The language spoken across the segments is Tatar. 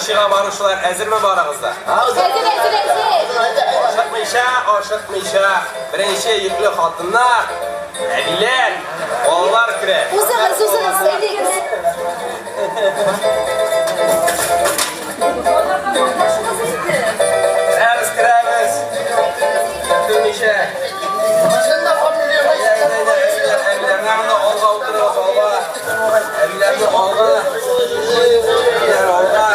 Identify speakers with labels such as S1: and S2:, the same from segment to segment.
S1: Сочига баручылар әзерме барыгыз да?
S2: Әзер, әзер, әзер.
S1: Ашыкмыйча, ашыкмыйча. Беренче йөкле хатыннар, әбиләр, балалар керә.
S2: Узыгыз, узыгыз, әйдәгез.
S1: Керәбез, керәбез. Көтмичә. Әйдә, әйдә, әйдә, әбиләр, әбиләрне монда алга утырыгыз, алга. Әбиләрне алга. Әбиләр алга.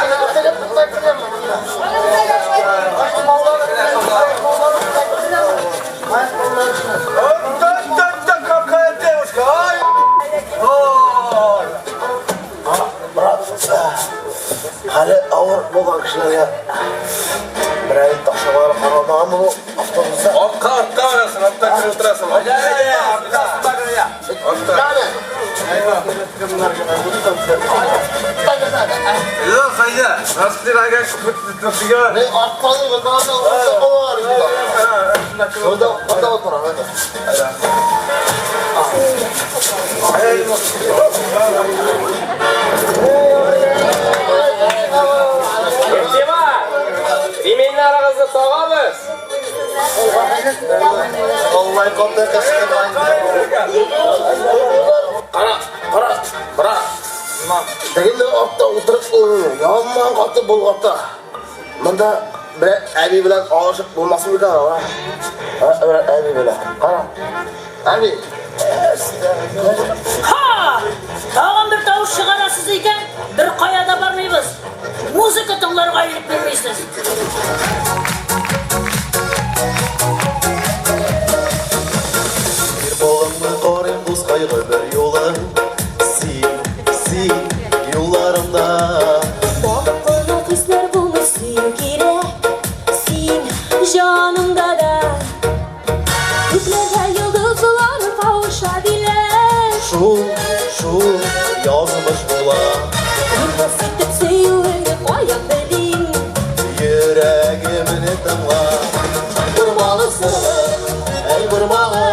S3: Какая девушка, ай! Ой!
S4: Брат, хәле авыр булган кешеләргә берәр ташламалар каралмаган бу автобуста.
S1: Артка, артка барасың, артта кереп утырасың. Артта, артта. Артта. Yok hayda. Nasıl bir aga
S4: Ne artmalı mı? Daha da var. Orada orada otur hadi.
S1: Игътибар! Ременьләрегезне тагабыз.
S4: Vallahi kapıya kaçtım. Кара, кара, брат. Тегендә артта утырып, яман каты булган. Монда бер әби белән алышып булмасын микән, а? Бер әби белән. Кара. Әби.
S5: Ха! Тагын бер тавыш чыгарасыз икән, бер кая да бармыйбыз. Музыка тыңларга ирек бирмисез.
S6: Бир кулыңны карыйм, дускай, гомер юлын. Син, син юлларымда.
S7: Вак кына хисләр булмый, сөю кирәк. Син җанымда да. Күкләрдә йолдызлар кавыша диләр.
S6: Шул, шул язмыш була.
S7: Ихлас итеп сөюеңне каян белим?
S6: Йөрәгемне тыңла. Бормалысың, әй бормалы.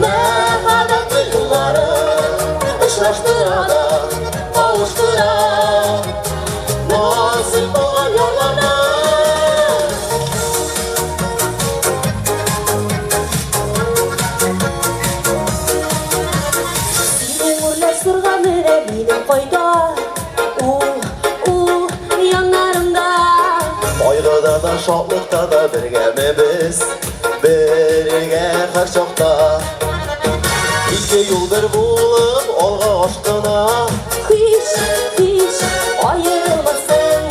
S6: Мәхәббәт юллары очраштыра да, кавыштыра. Насыйп булган ярларны.
S7: Синең үрләп сырга менә минем кайда? Ул, ул яннарымда.
S6: Кайгыда да, шатлыкта да бергәме без, бергә һәр чакта. Ике юл бер булып алга ашкына.
S7: Һич, һич аерылмасын.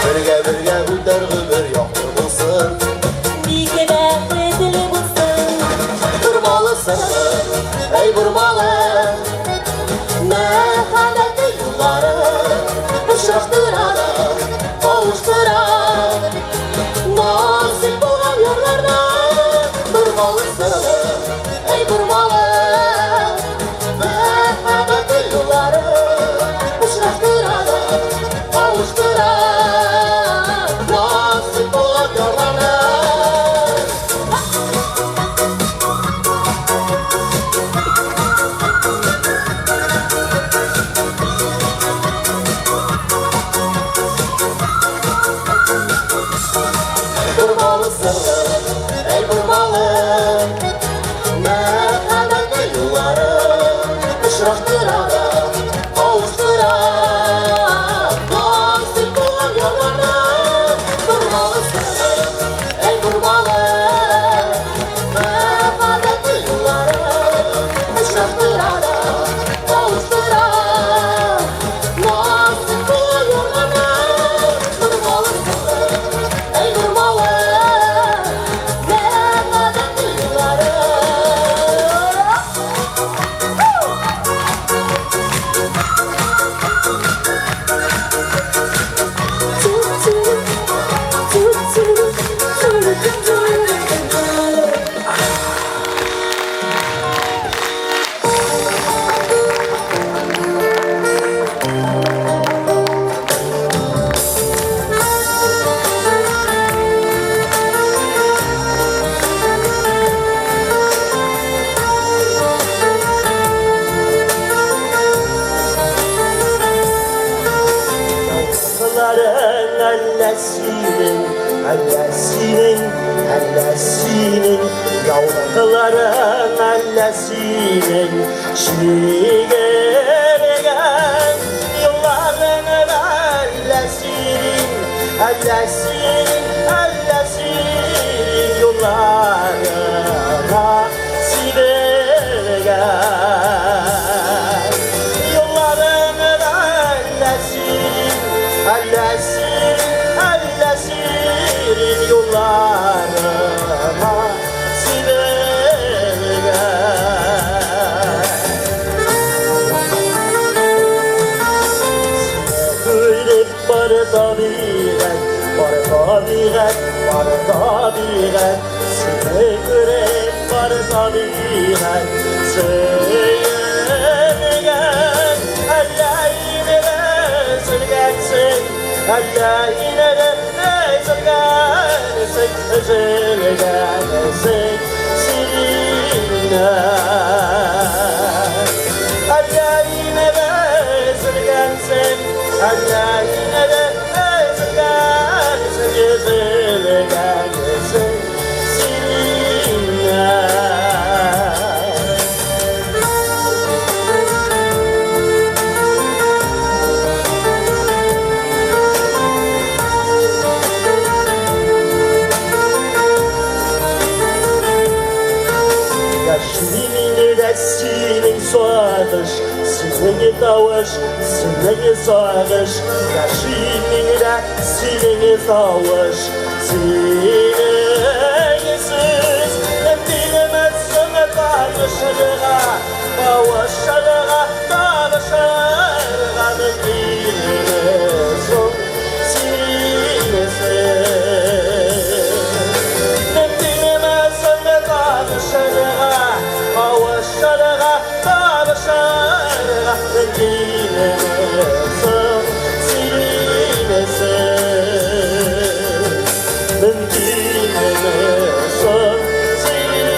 S6: Бергә бергә үтәр гомер якты булсын.
S7: Бик бәхетле булсын.
S6: Бормалысың, әй бормалы. Мәхәббәт юллары очраштыра да, кавыштыра. Насыйп булган ярларда бормалысың, әй бормалы. Мәхәббәт юллары очраштыра да, кавыштыра. Насыйп булган ярларда. Бормалысың, әй бормалы. Мәхәббәт юллары очраштыра да, кавыштыра. Насыйп булган ярларда бормалысың, әй бормалы. Мәхәббәт юллары очраштыра да, кавыштыра. Насыйп булган ярларда бормалысың, әй бормалы.
S7: Мәхәббәт юллары.
S6: Әллә синең, әллә синең, әллә синең яулыкларың, әллә синең чигергән юлларың, әллә синең, әллә синең, әллә синең юлларыңа сибелгән. Юлларың әллә синең, әллә синең, әллә синең юлларыңа сибелгән. Күреп бар табигать, бар табигать, бар табигать. Сине күреп бар табигать сөенгән. Әллә инде өзелгәнсең, әллә инде өзелгәнсең, өзелгәнсең синнән. Әллә инде өзелгәнсең, әллә инде өзелгәнсең, өзелгәнсең синнән. Яшьлегеңдә дә синең сагыш, синең тавыш, синең сагыш. Яшьлегеңдә синең тавыш, синең сүз. Мөмкинме соң табышырга, кавышырга, табышырга мөмкинме соң синсез? Мөмкинме соң табышырга, кавышырга, табышырга мөмкинме соң синсез? Мөмкинме соң синсез?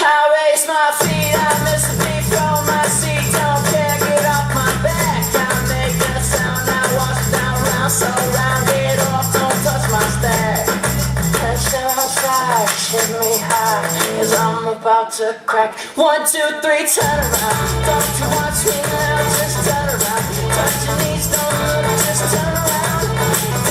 S8: I raise my feet, I miss the beat from my seat. Don't care, get off my back. I make a sound, I wash down round, so round, get off, don't touch my stack. Pressure outside, hit me high as I'm about to crack. 1, 2, 3, turn around. Don't you watch me now, just turn around. Touch your knees, don't look, just turn around.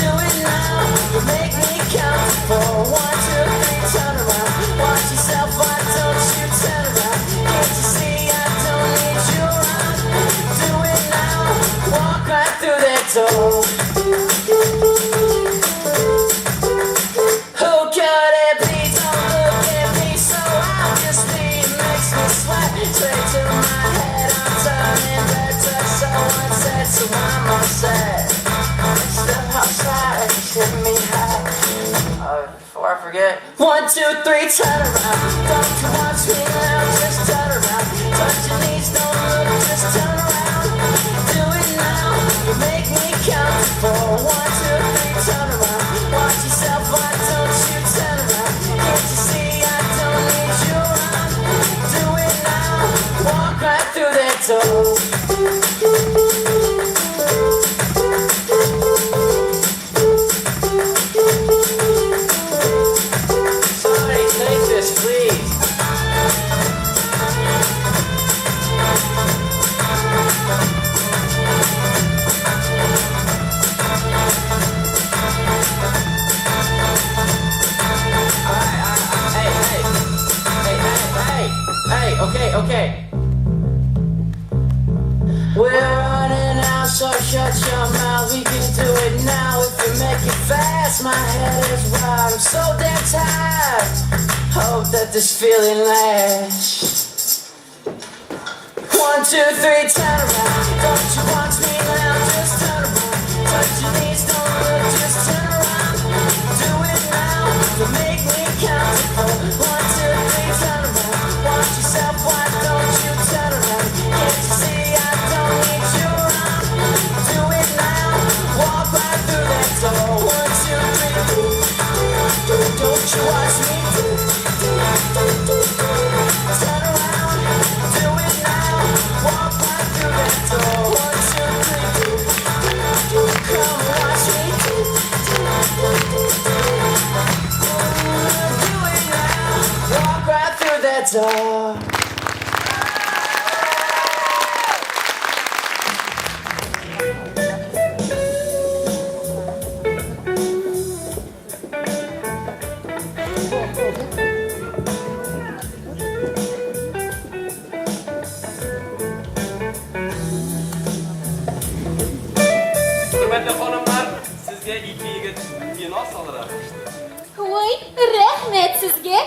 S8: Do it now, you make me count to four. 1, 2, 3, turn around. Watch yourself, why don't you turn around? Can't you see I don't need you around? Do it now, walk right through that door. Who could it be? Don't look at me so obviously. It makes me sweat straight to my head. I'm turning red, touch so unsaid, so I'm all set. Step outside, hit me high. Before I forget. 1, 2, 3, turn around. Don't you watch me now, just turn around. Touch your knees, don't look, just turn around. Do it now, you make me count to four. 1, 2, 3, turn around. Watch yourself, why don't you turn around? Can't you see I don't need you around? Do it now, walk right through that door. Somebody take this, please. Hey, hey, hey, hey, hey, hey, okay, okay. We're running out, so shut your mouth. We can do it now if we make it fast. My head is wide, I'm so damn tired. Hope that this feeling lasts. 1, 2, 3, turn around. Don't you watch me now, just turn around. Touch your knees, don't look, just turn around. Do it now, you make me count to four. 1, 2, 3, turn around. Watch yourself, why don't you turn around? Can't you see I don't need you around? Do it now, walk right through that door. 1, 2, 3, don't you watch me? Turn around, do it now. Walk right through that door. 1, 2, 3, do. Come watch me do, do, do, do. Do it now. Walk right through that door.
S1: Хөрмәтле ханымнар, сезгә ике егет вино салырга кушты.
S2: Ой, рәхмәт сезгә.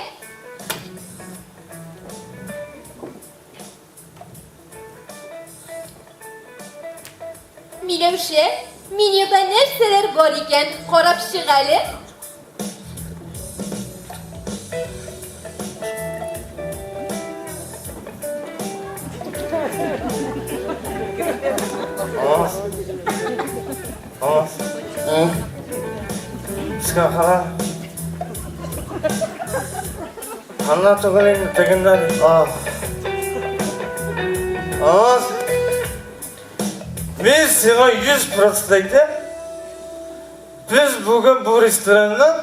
S2: Миләүшә, менюда нәрсәләр бар икән, карап чык әле.
S3: Безгә кара. Аннан түгел инде, тегеннән. Аз. Мин сиңа 100% әйтәм. Без бүген бу рестораннан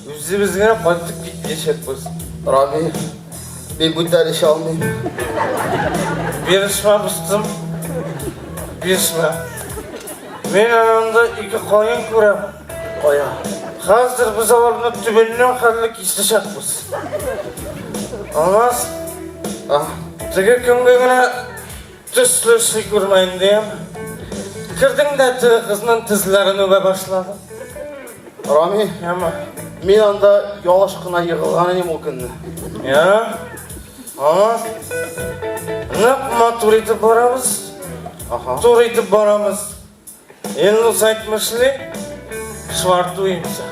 S3: үзебез генә кайтып китмәячәкбез.
S4: Рами, мин бүтән эчә алмыйм.
S3: Бирешмә, дустым. Бирешмә. Мин анда ике каен күрәм.
S4: Кая?
S3: Хәзер без аларны төбеннән хәтле кисәчәкбез. Алмаз,
S4: А,
S3: теге көнгә генә төсле эшли күрмә инде, яме. Кердең дә теге кызның тезләрен үбә башладың.
S4: Рами,
S3: Яме.
S4: мин анда ялгыш кына егылган идем ул көнне.
S3: Я? Алмаз, нык матур итеп барабыз.
S4: Аха.
S3: Тур итеп барабыз. Илнус әйтмешли, швартуемся.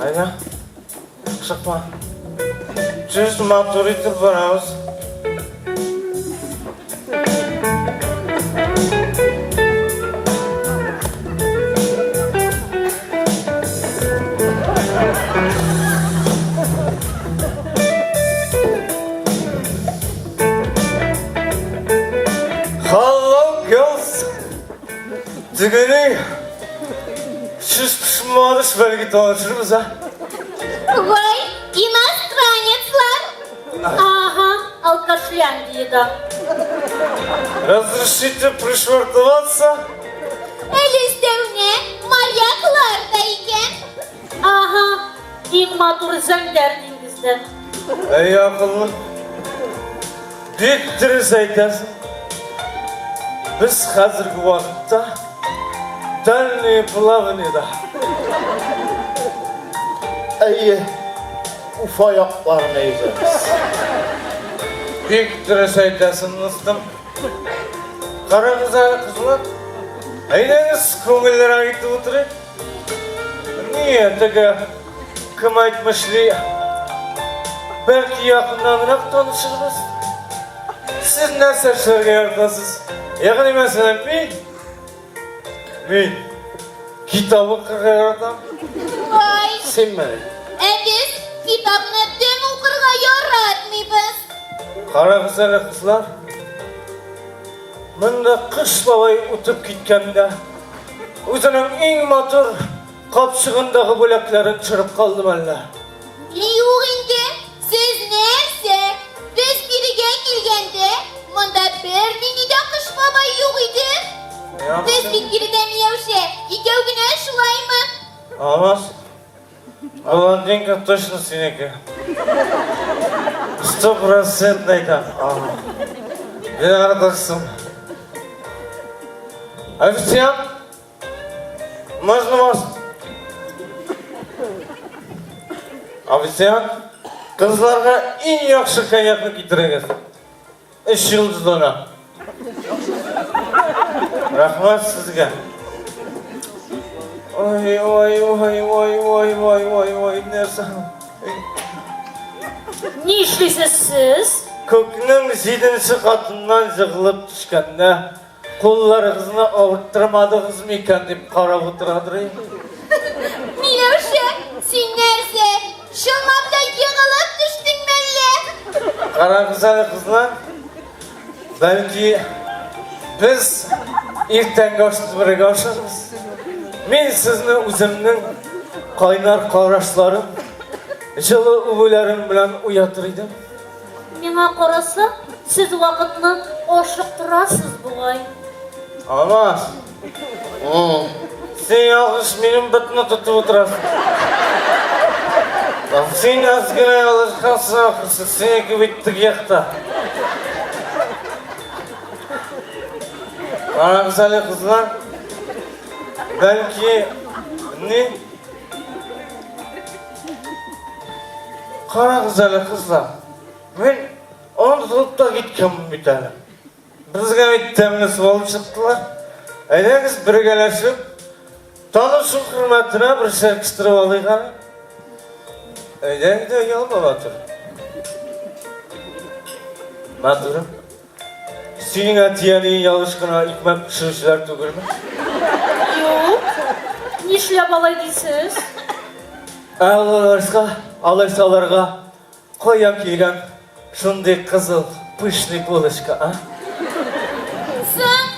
S3: Әйдә, чыкма. Төз матур итеп барабыз. Hello, girls. Тегене сүз пошмадыш, бәлки танышырбыз, а?
S2: Вай, иностранецлар.
S5: Ага, алкашляндиядән.
S3: Разрешите пришвартоваться?
S2: Әле өстәвенә моряклар да икән.
S5: Ага, иң матур зәңгәр диңгездән.
S3: Әй, акыллы. Бик дөрес әйтәсең. Без хәзерге вакытта дальнее плаваниеда.
S4: Әйе, Уфа якларына йөзәбез.
S3: Бик дөрес әйтәсең, дустым. Карагыз әле, кызлар. Әйдәгез, күңеллерәк итеп утырыйк. Ни, теге кем әйтмешли, бәлки якыннанрак танышырбыз. Сез нәрсә эшләргә яратасыз? Ягъни мәсәлән, мин китап укырга яратам.
S2: Вай,
S4: Синме?
S2: ә без китапны дөм укырга яратмыйбыз.
S3: Карагыз әле, кызлар. Монда Кыш бабай үтеп киткәндә үзенең иң матур капчыгындагы бүләкләрен төшереп калдымы әллә?
S2: Юк инде, сез нәрсә? Без бирегә килгәндә, монда бернинди дә Кыш бабай юк иде. Без бит биредә Миләүшә, икәү генә шулаймы?
S3: Алмаз, блондинка точно синеке. Стопроцентно әйтәм. Мин арадашсың. Официант, можно вас? Официант, кызларга иң яхшы коньякны китерегез. Өч йолдызлана. Рәхмәт сезгә. Ой, ой, ой, ой, ой, ой, ой, ой, нәрсә?
S5: Ни эшлисез сез?
S3: Күкнең җиденче катыннан җыгылып төшкәндә, кулларыгызны авырттырмадыгыз микән дип карап утырадыр инде.
S2: Миләүшә, син нәрсә? Чынлап та егылып
S3: Карагыз әле, кызлар. Бәлки без иртәнге ашны бергә ашарбыз. Мин сезне үземнең кайнар карашларым, җылы үбүләрем белән уятыр идем.
S5: Миңа караса, сез вакытны ашыктырасыз бугай.
S3: Алмаз. Син ялгыш минем бетне тотып утырасың. Син аз генә ялгышкансың ахрысы, синеке бит теге якта. Карагыз әле, кызлар. Бәлки, ни? Карагыз әле, кызлар. Мин онытылып та киткәнмен бит әле. Безгә бит тәмле су алып чыктылар. Әйдәгез бергәләшеп, танышу хөрмәтенә бер чәкештереп алыйк әле. Әйдә, әйдә, ялма, батыр. Матурым, синең әти-әниең ялгыш кына икмәк пешерүчеләр түгелме?
S5: Юк. Нишләп алай дисез?
S3: Ә аларга, алайса аларга Каян килгән шундый кызыл пышный булочка, а?
S2: Соң,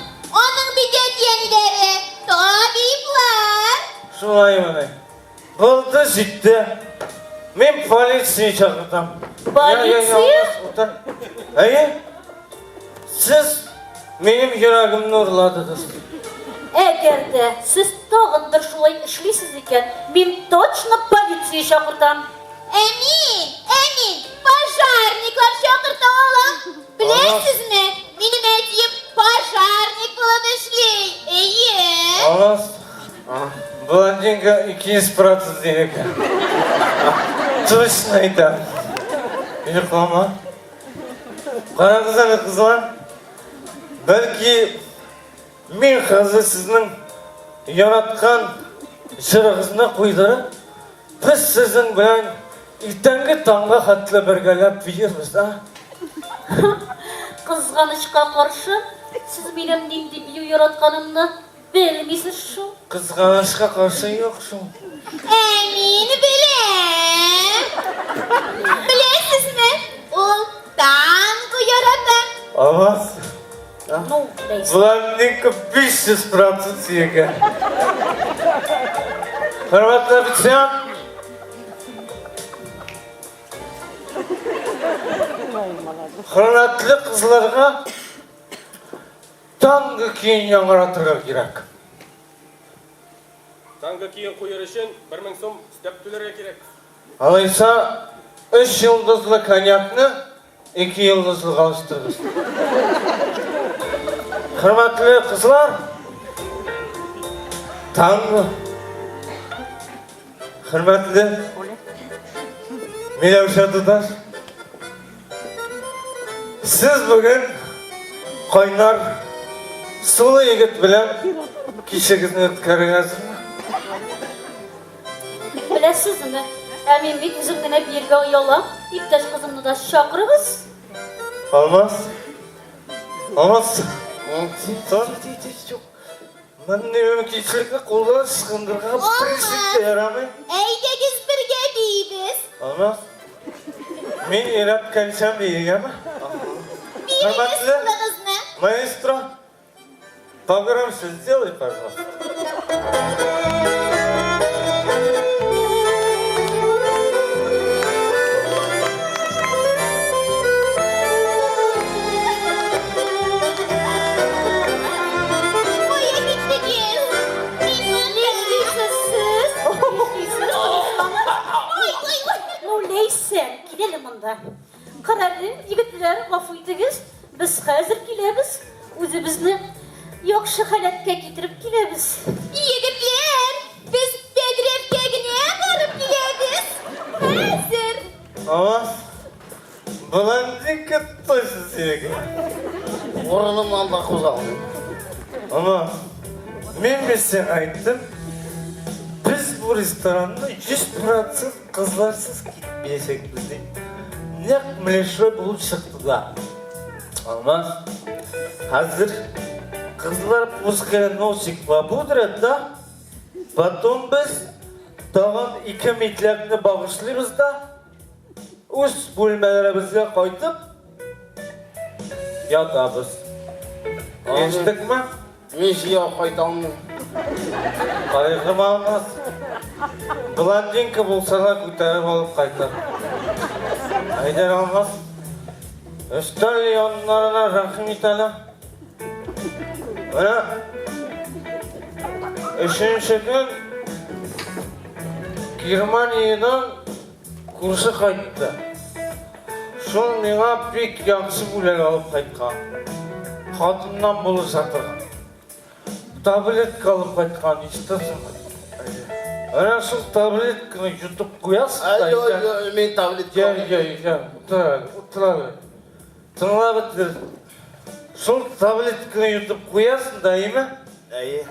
S2: аның бит әти-әниләре табиблар.
S3: Шулаймыни? Булды, җитте. Мин полиция чакыртам.
S5: Полиция?
S3: Утыр. Әйе. Сез минем йөрәгемне урладыгыз.
S5: Әгәр дә сез тагын бер шулай эшлисез икән, мин точно полиция чакыртам.
S2: Ә мин, ә мин пожарниклар чакырта алам. Беләсезме, минем әтием пожарник булып эшли. Әйе.
S3: Алмаз, блондинка 200% дигән. Точно әйтәм. Йоклама. Карагыз әле, кызлар. Бәлки мин хәзер сезнең яраткан җырыгызны куйдырып, без сезнең белән иртәнге таңга хәтле бергәләп биербез, а?
S5: Кызганычка каршы, сез минем нинди бию яратканымны белмисез шул.
S3: Кызганычка каршы юк шул.
S2: Ә мин беләм. Беләсезме, ул танго ярата.
S3: Алмаз.
S5: Ну, Ләйсән.
S3: Блондинка 500 процент икән. Хөрмәтле официант. Хөрмәтле кызларга Танго көен яңгыратырга кирәк.
S9: Танго көен куер өчен 1000 сум өстәп түләргә кирәк.
S3: Алайса, өч йолдызлы коньякны ике йолдызлыга алыштырыгыз. Хөрмәтле кызлар, танго. Хөрмәтле Миләүшә туташ. Сез бүген кайнар сулы егет белән кичегезне үткәрергә әзерме?
S5: Беләсезме, ә мин бит үзем генә биергә оялам. Иптәш кызымны да чакырыгыз.
S3: Алмаз. Алмаз. Тор. Мондый мөмкинчелекне кулдан ычкындырырга берничек тә ярамый.
S2: Әйдәгез бергә биибез.
S3: Алмаз. Мин өйрәткәнчә биегәме?
S2: Бирегез
S3: Хөрмәтле
S2: кулыгызны.
S3: маэстро, погромче сделай, пожалуйста.
S2: Кая киттегез? Мин монда.
S5: Нишлисез сез? Нишлисез,
S2: Ой, ой, ой.
S5: Ну, Ләйсән, кил әле монда. Карале, егетләр, гафу итегез, без хәзер киләбез. Үзебезне яхшы халәткә китереп киләбез.
S2: Егетләр, без бәдрәфкә генә барып киләбез. Хәзер.
S3: Алмаз, Блондинка точно синеке.
S4: Урынымнан да кузгалмыйм.
S3: Алмаз, мин бит сиңа әйттем, без бу ресторанны 100% кызларсыз китмәячәкбез дип. Нәкъ менә шулай булып чыкты да. Алмаз, хәзер кызлар пускай носик попудрят, да? Потом без тагын ике метләкне багышлыйбыз да, Үз бүлмәләребезгә кайтып, ятабыз. Килештекме?
S4: Мин җыя кайта алмыйм.
S3: Кайгырма, Алмаз. Блондинка булса да күтәреп алып кайтыр. Әйдә, Алмаз. Өстәл яннарына рәхим ит әле. Менә өченче көн Германиядән күрше кайтты. Шул миңа бик яхшы бүләк алып кайткан. Хатыннан булыша торган. Таблетка алып кайткан, ишетәсеңме? Менә шул таблетканы йотып куясың да.
S4: Ай, ай, ай, мин таблетка.
S3: Я, я, я, утыр әле, утыр әле. Тыңлап бетер. Шул таблетканы йотып куясың да, әйеме?
S4: Әйе.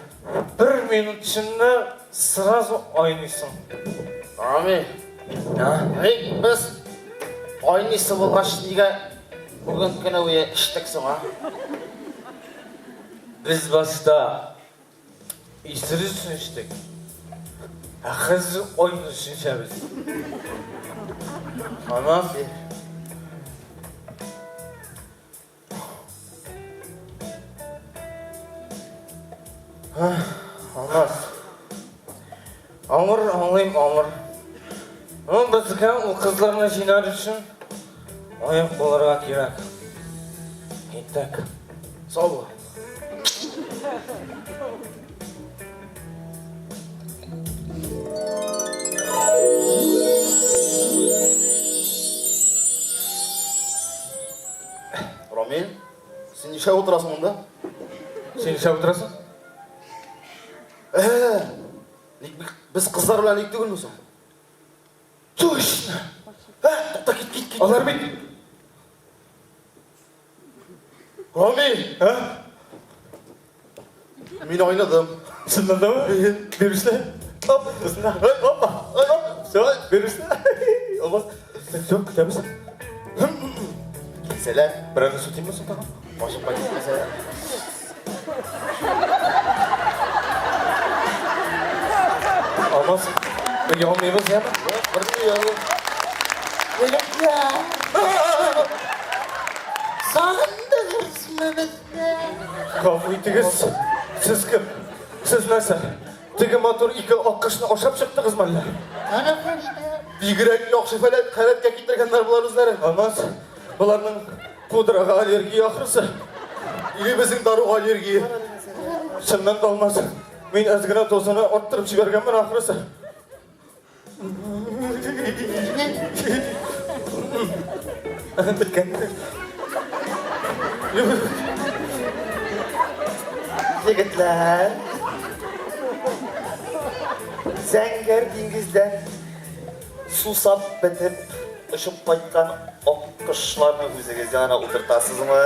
S3: Бер минут эчендә сразу айныйсың.
S4: Рамил. Ник без айныйсы булгач, нигә бүген көне буе эчтек соң, а?
S3: Без башта исерер өчен эчтек. Ә хәзер айныр өчен эчәбез. Анам. Алмаз. Авыр, аңлыйм, авыр. Ну, безгә ул кызларны җыйнар өчен аяк булырга кирәк. Киттек.
S4: Сау бул. Рамил, син нишләп утырасың монда?
S3: Син нишләп утырасың?
S4: Ә, ник без кызлар белән ник түгелме соң?
S3: Точно!
S4: Ә, тукта, кит, кит, кит.
S3: Алар бит
S4: Рамил!
S3: Ә?
S4: Мин айныдым.
S3: Чыннан дамы? Бирешле. Оп, үсенә. Опа. Оп, все, бирешле. Olmaz. Все, көтәбез.
S4: Китсәләр,
S3: Берәрне сүтимме соң тагын?
S4: Башымка китмәсәләр.
S3: Алмаз, оялмыйбыз, яме?
S4: Берни оялмыйм.
S10: Егетләр! Сагындыгызмы безне?
S3: Гафу итегез. Сез кем? Сез нәрсә? Теге матур ике аккошны ашап чыктыгызмы әллә?
S10: Әнә Фәридә.
S4: Бигрәк яхшы фәләт халәткә китергәннәр болар үзләрен.
S3: Алмаз, боларның пудрага аллергия ахрысы.
S4: Или безнең даруга аллергия.
S3: Чыннан да, Алмаз, мин әз генә дозаны арттырып җибәргәнмен ахрысы. Беткән.
S10: Егетләр. Зәңгәр диңгездән сусап бетеп очып кайткан аккошларны үзегез янына утыртасызмы?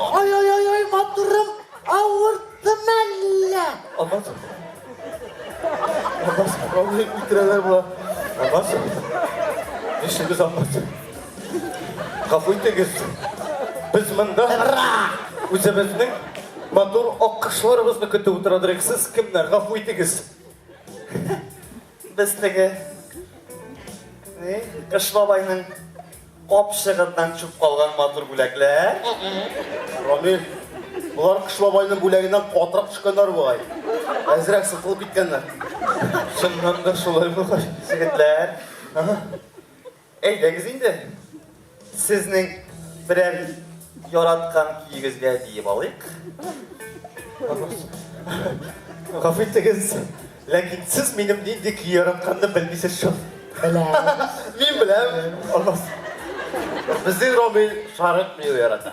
S10: Ай, ай, ай, ай, матурым, авырттым әллә?
S3: Алмаз. Алмаз,
S4: Рамил үтерәләр болар.
S3: Алмаз. Нишлибез, Алмаз? Гафу итегез. Без монда үзебезнең матур аккошларыбызны көтеп утырадыр. Сез кемнәр? Гафу итегез.
S10: Без теге ни, Кыш бабайның капчыгыннан чүп калган матур бүләкләр.
S4: Рамил, болар Кыш бабайның бүләгеннән катырак төшкәннәр бугай. Әзрәк сытылып киткәннәр.
S3: Чыннан да шулай бугай.
S10: Егетләр, әйдәгез инде. Сезнең берәр яраткан көегезгә биеп алыйк.
S3: Гафу итегез, ләкин сез минем нинди көй яратканны белмисез шул.
S10: Беләм.
S4: Мин беләм.
S3: Алмаз.
S4: Безнең Рамил шарык бию ярата.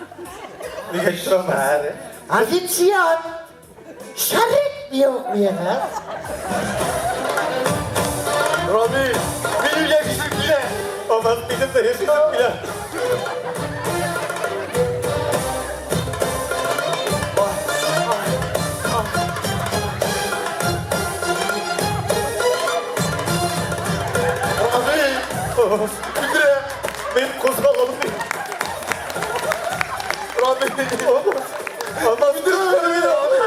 S3: Нигә әйтә
S10: Официант! Шарик бию куегыз.
S4: Рамил, минем яшисем килә.
S3: Алмаз, минем дә яшисем килә.
S4: Рамил,
S3: Алмаз,
S4: үтерә.
S3: Мин кузгала алмыйм.
S4: Рамил,
S3: Алмаз, Алмаз, үтерә мине, Рамил.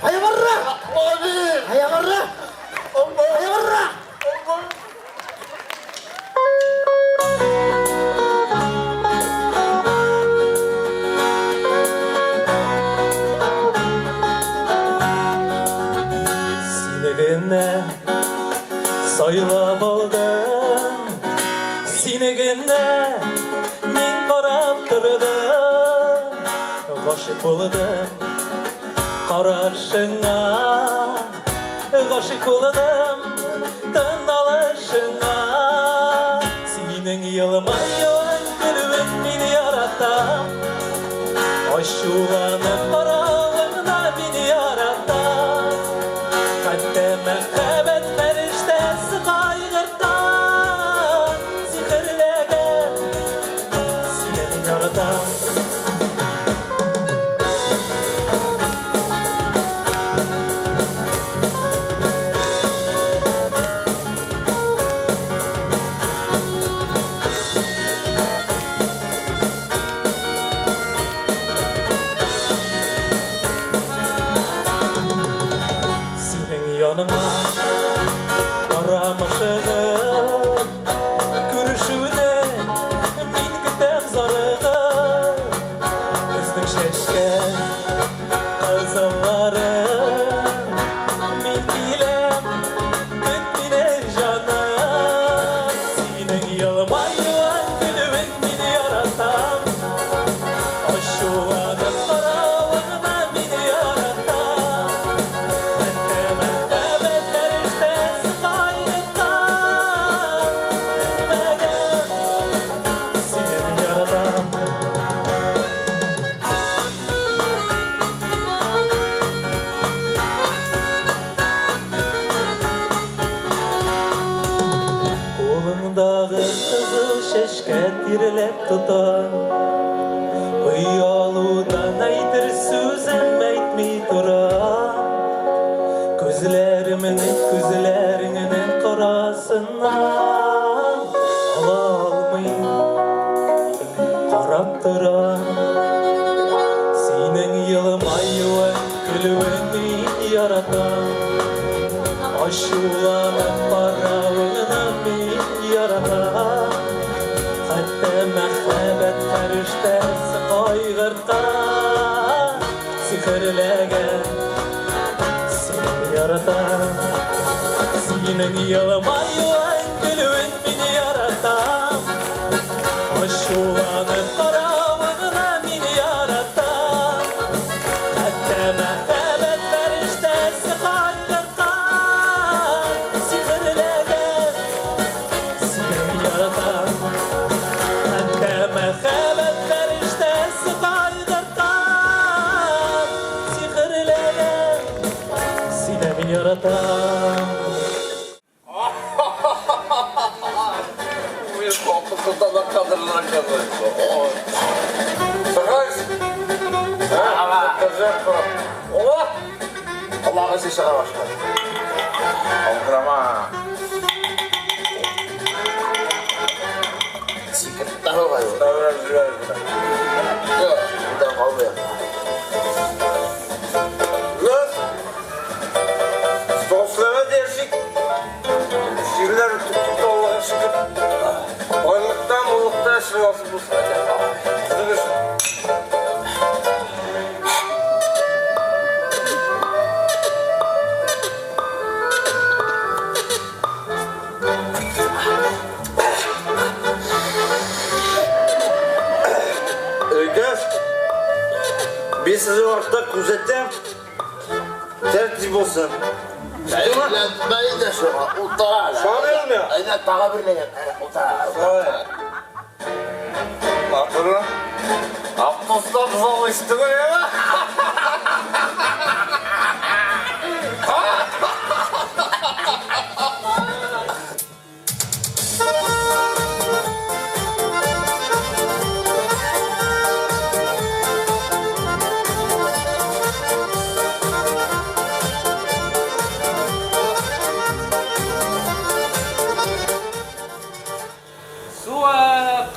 S10: Аягырра!
S4: Рамил.
S10: Аягырра!
S3: Алмаз,
S10: Аягырра!
S3: Алмаз.
S11: Сайлап алдым сине генә, мин карап тордым, гашыйк булдым карашыңа, гашыйк булдым тын алышыңа. Синең елмаюың, көлүең мин яратам, ачуланып каравыңны мин яратам. Хәтта мәхәббәт фәрештәсе кайгырткан, сихерләгән, сине мин яратам. Синең яныңа барам ашыгып, күрешүне мин көтәм зарыгып. Безнең чәчкә кызыллары, мин киләм, көт мине, җаным. Синең елмаюың, көлүең мин яратам, ачуланып каравыңны мин яратам. Хәтта мәхәббәт фәрештәсе кайгырткан, мәгәр сине мин яратам. Кулыңдагы кызыл чәчкә тирләп тотам, Оялудан әйтер сүзем әйтми торам. Күзләремне күзләреңнең карасыннан ала алмыйм, карап торам. Синең елмаюың, көлүең мин яратам, ачуланып каравыңны мин яратам. Хәтта мәхәббәт фәрештәсе кайгырткан, сихерләгән, сине яратам. Синең елмаюың, көлүең мин яратам, ачуланып каравыңны мин яратам. Хәтта мәхәббәт фәрештәсе кайгырткан, сихерләгән, сине яратам. Хәтта мәхәббәт фәрештәсе кайгырткан, сихерләгән, сине мин яратам.
S1: Мин калкытыда кадрлар кадр. Сагыз. О!
S4: Аллаһы сине чыгара башлады.
S1: Алдырама.
S4: Сикерттәр алай. Юк, бүтән калмый.
S3: Лөз! Dostlara değişik. Şiirler tuttu Allah'a şükür. Байлыктан, муллыкта эшләп алсын булсын. Кызыгыз. Өлкәш, мин сезне вакытта күзәтәм. Тәртип булсын.
S4: Мин дә шуңа утыра.
S3: Шуңа
S4: Әйдә, тагы бер нигә. Утыра.
S1: Матуры. Автобуста бозау ишеттеме я?
S9: Суык.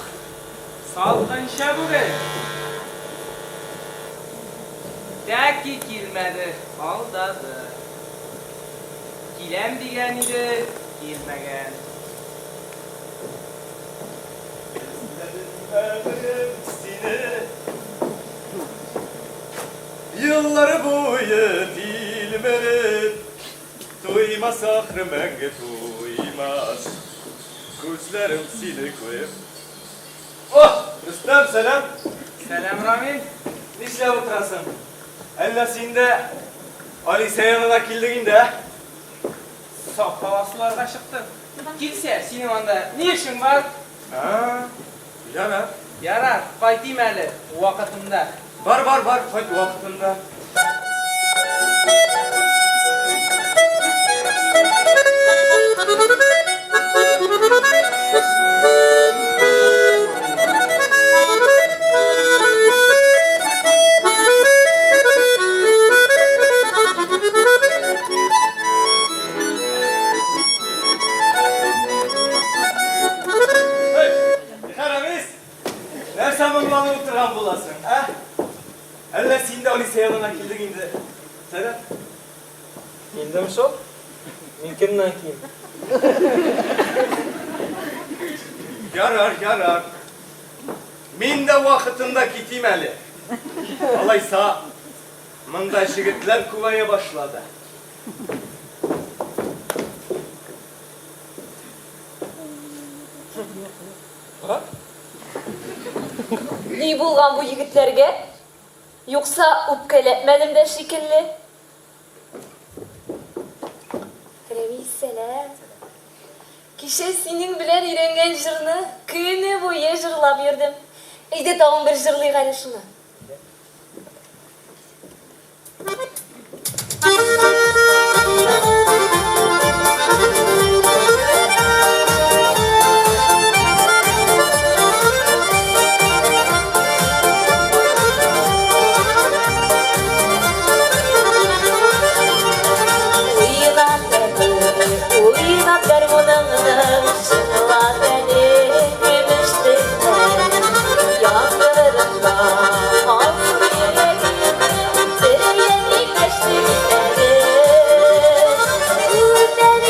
S9: Салкынча бүген. Тәки килмәде, алдады. Киләм дигән иде, килмәгән.
S6: Эзләдем сине Yıllar boyu tilmerip.
S12: Туймас ахры мәңге туймас. Күзләрем сине күреп.
S3: О, Рөстәм, сәлам!
S1: Сәлам, Рамил.
S3: Нишләп утырасың? Әллә син дә Алисә янына килдең инде, ә?
S1: Саф һава суларга чыктым. Килсә, синең анда ни эшең бар?
S3: А, ярар.
S1: Ярар, кайтыйм әле вакытында.
S3: Бар, бар, бар, кайт вакытында. Рәмис, нәрсә моңланып утырган буласың, ә? Әллә син дә Алисә янына килдең инде? Сәлам.
S1: Килдем шул. Мин кемнән ким?
S3: Ярар, ярар. Мин дә вакытында китим әле. Алайса, монда җегетләр күбәя башлады.
S7: Ни булган бу егетләргә? Юкса үпкәләтмәдем дә шикелле. Рәмис, сәлам. Кичә синең белән өйрәнгән җырны көне буе җырлап йөрдем. Әйдә тагын бер җырлыйк әле шуны. Уйнат гармуныңны, чыңлат әле көмеш телләр. Яңгырында алсу йөрәгемне, сөйгән иптәшнең әле. Үтәр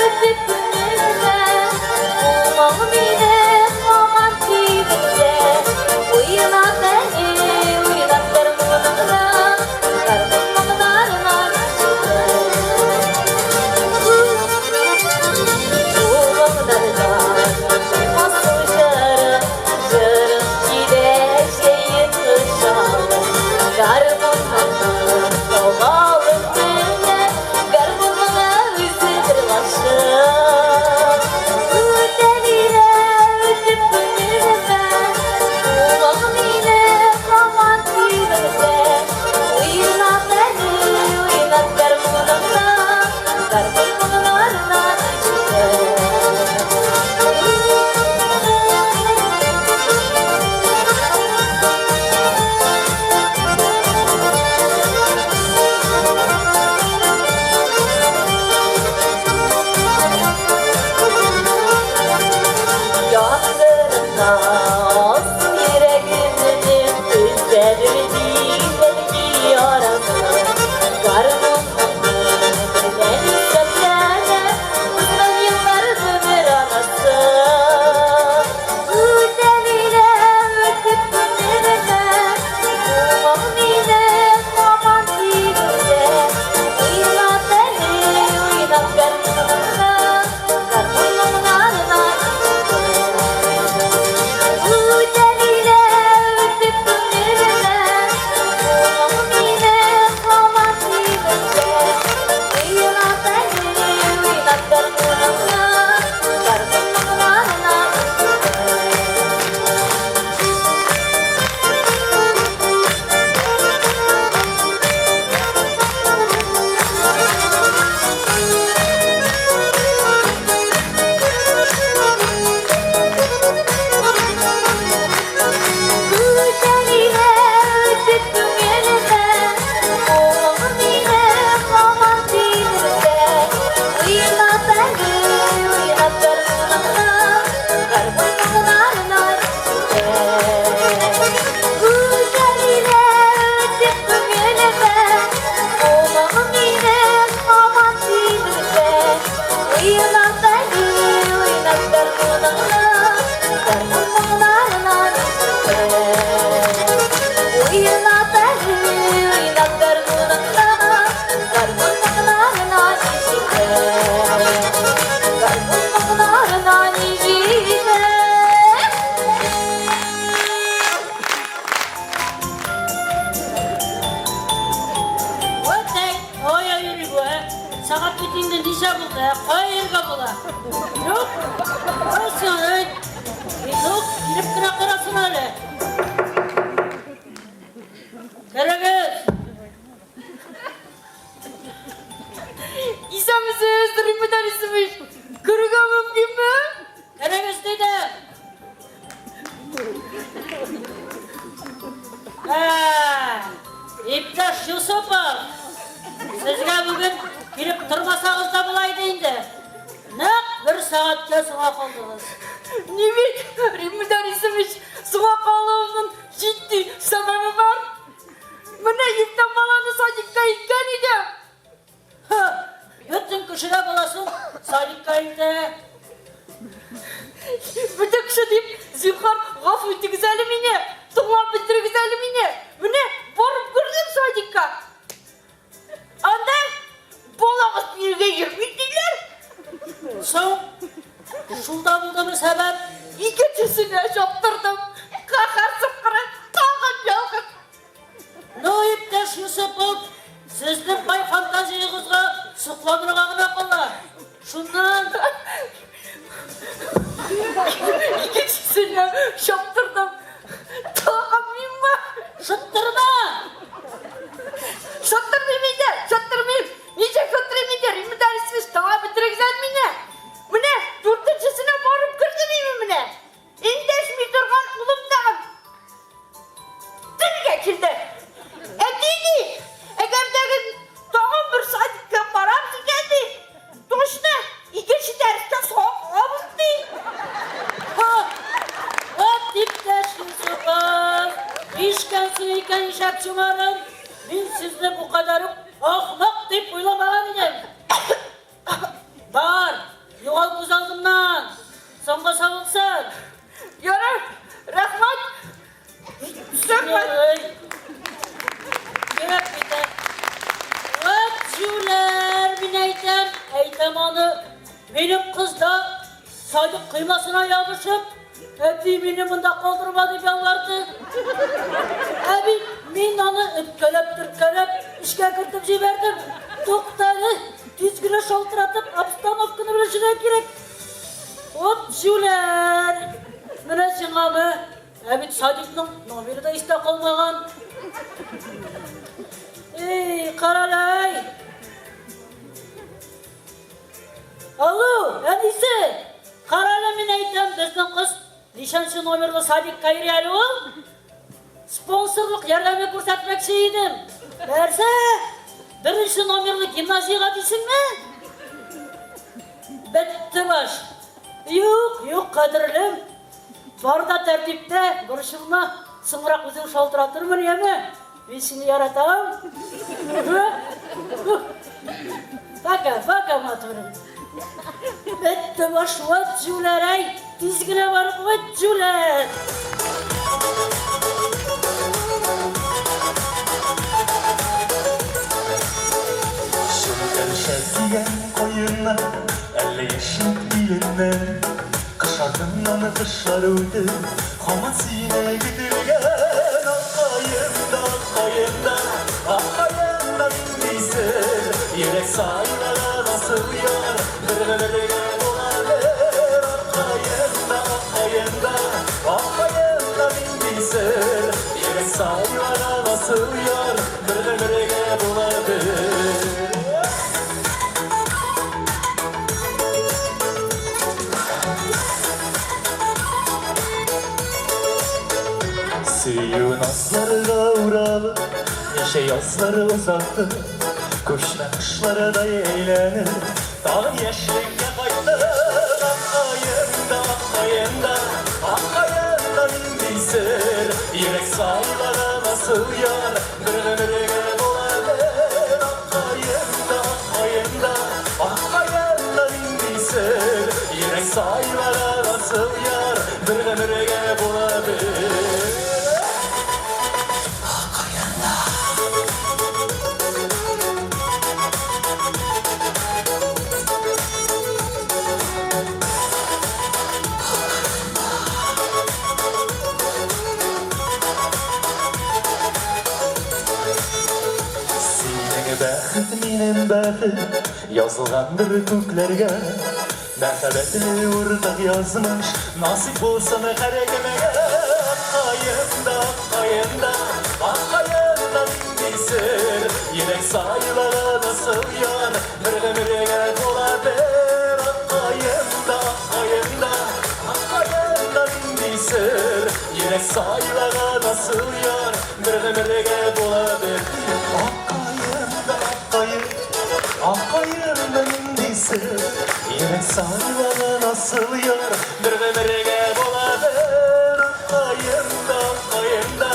S7: өтеп күңелемә, Моң мине һаман тибендә. Уйнат әле, уйнат гармуныңны, гармун моңнарына гашыйк.
S5: кая йөрергә була? Юк. Булсын, әй. Юк, килеп кенә карасын әле. Керегез.
S7: Исәнмесез, Римма Дарисович. Керергә мөмкинме?
S5: Керегез дидем. Ә, иптәш Юсупов, сезгә бүген килеп тормасагыз да була иде инде. Нәкъ бер сәгатькә соңа калдыгыз.
S7: Ни бит, Римма Дарисович, соңа калуымның җитди сәбәбе бар. Менә иртән баланы садикка илткән идем.
S5: Һы, бөтен кеше дә баласын садикка илтә.
S7: Бөтен кеше дип, зинһар, гафу итегез әле мине, тыңлап бетерегез әле мине. Менә барып кердем садикка. Анда балагыз бирегә йөрми диләр.
S5: Соң, шул да булдымы сәбәп?
S7: Икенчесенә чаптырдым. Каһәр суккыры, тагын ялгыз.
S5: Ну, иптәш Юсупов, сезнең бай фантазиягызга сокланырга гына кала. Шуннан
S7: Икенчесенә чаптырдым. Тагын миңа.
S5: Шыттырма!
S7: Шыттырмыйм инде, шыттырмыйм. Ничек шыттырыйм инде, Римма Дарисович, тыңлап бетерегез әле мине. Менә дүртенчесенә барып кердем инде менә. Эндәшми торган улым тагын телгә килде. Әти ди, әгәр дә тагын бер садикка барабыз икән ди, точно икенче дәрестә соңга калабыз ди.
S5: Ха! Вот иптәш Юсупов, ишкәнсең икән ишәк чумарын. Мин сезне бу кадәр үк ахмак дип уйламаган идем. Бар, югал күз алдымнан. Соңга савылсын.
S7: Ярар, рәхмәт. Рәхмәт.
S5: Кирәк бит. Вот җүләр, мин әйтәм, әйтәм аны. Минем кыз да садик коймасына ябышып, әти мине монда калдырма дип ялварды. Ә бит мин аны өткәләп-төрткәләп эшкә кертеп җибәрдем. Тукта әле, тиз генә шалтыратып обстановканы белешергә кирәк. Вот җүләр! Менә сиңамы? Ә бит садикның номеры да истә калмаган. Эй, каралай! Алло, әнисе! Карале, мин әйтәм, безнең кыз ничәнче номерлы садикка йөри әле ул? Спонсорлык ярдәме күрсәтмәкче идем. Нәрсә? Беренче номерлы гимназиягә дисеңме? Бетте баш. Юк, юк, кадерлем. Бар да тәртиптә, борчылма. Соңрак үзең шалтыратырмын, яме? Мин сине яратам. Пока, пока, матурым. Бетте баш, вот җүләр, әй. Тиз генә барып, вот җүләр.
S6: Шелтәрчә дигән каеннар, әллә яшьлек иленнән. Кыш артыннан кышлар үтеп, һаман сине көтелгән. Ак каенда, ак каенда, ак каенда ниндисең? Йөрәк сайлаган асыл яр, бер гомергә буладыр. Ак каенда, ак каенда, ак каенда ниндисең? Йөрәк сайлаган асыл яр, бер гомергә буладыр. Сөю назларга уралып, ничә язлар узатты, күчмә кышлардай әйләнеп, тагын яшьлеккә кайттым. Ак каенда, ак каенда, ак каенда нинди сер? Йөрәк сайлаган асыл яр, бер гомергә буладыр. Ак каенда, ак каенда, ак каенда нинди сер? Йөрәк сайлаган асыл яр, бер гомергә буладыр. Синең бәхет, минем бәхет.
S11: Язылгандыр күкләргә. Мәхәббәтле уртак язмыш Насыйп булсын һәркемгә. Ак каен да, ак каен да, Ак каен да нинди сер? Йөрәк сайлаган асыл яр Бер гомергә була бер. Ак каен да, ак каен да, Ак каен да нинди сер? Йөрәк сайлаган асыл яр Бер гомергә була бер. Ак каен да, ак каен, Ак каен да нинди сер? Йөрәк сайлаган асыл яр Бер гомергә була бер. Ак каен да, ак каен да,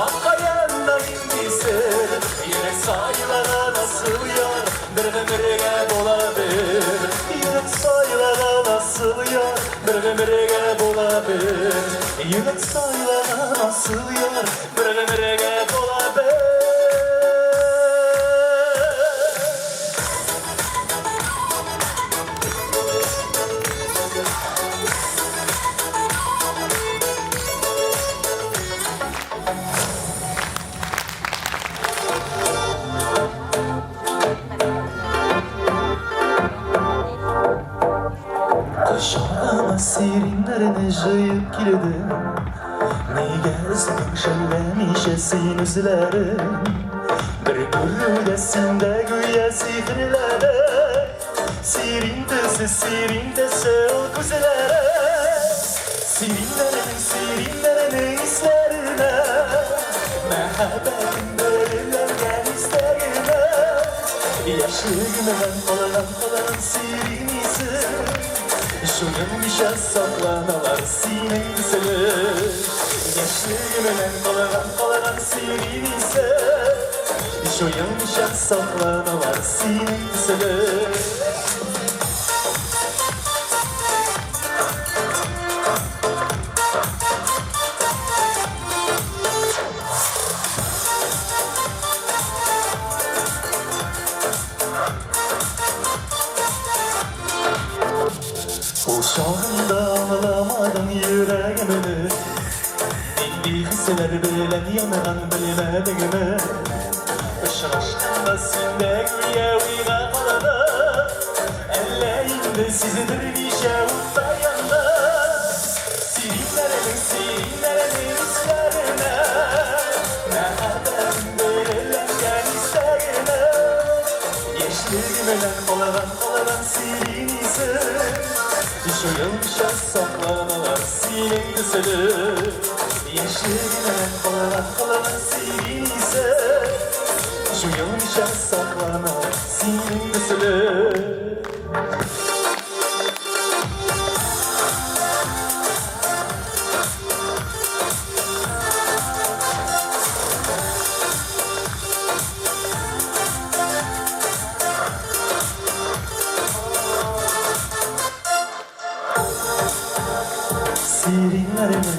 S11: Ак каен да нинди сер? Йөрәк сайлаган асыл яр Бер гомергә була бер. Йөрәк сайлаган асыл яр Бер гомергә була бер. Йөрәк сайлаган асыл яр Бер гомергә була бер. Кочагыма сиреннәрне җыеп килдем. Нигә өздең шәлләмичә син үзләрен? Бер күрүдә синдә гүя сихерләре. Сирин төсе, сирин төсе ул күзләре. Сириннәрнең, сириннәрнең исләренә. Мәхәббәтем бөреләнгән истәгенә. Яшьлегемнән калган, калган сирин исе. Җуелмыйча сакланалар синең төсле. Яшьлегемнән калган, калган сирин исе. Җуелмыйча сакланалар синең төсле. Ул чагында аңламадың йөрәгемне. Нинди хисләр белән янган белмәдеңме? Очрашканда син дә гүя уйга калдың. Әллә инде сиздермичә утта яндың. Сириннәрнең, сириннәрнең исләренә. Мәхәббәтем дереләнгән истәгенә. Яшьлегемнән калган, калган сирин исе. Җуелмыйча сакланалар синең төсле. Яшьлегемнән калган, калган сирин исе. Җуелмыйча сакланалар синең төсле. Сириннәрне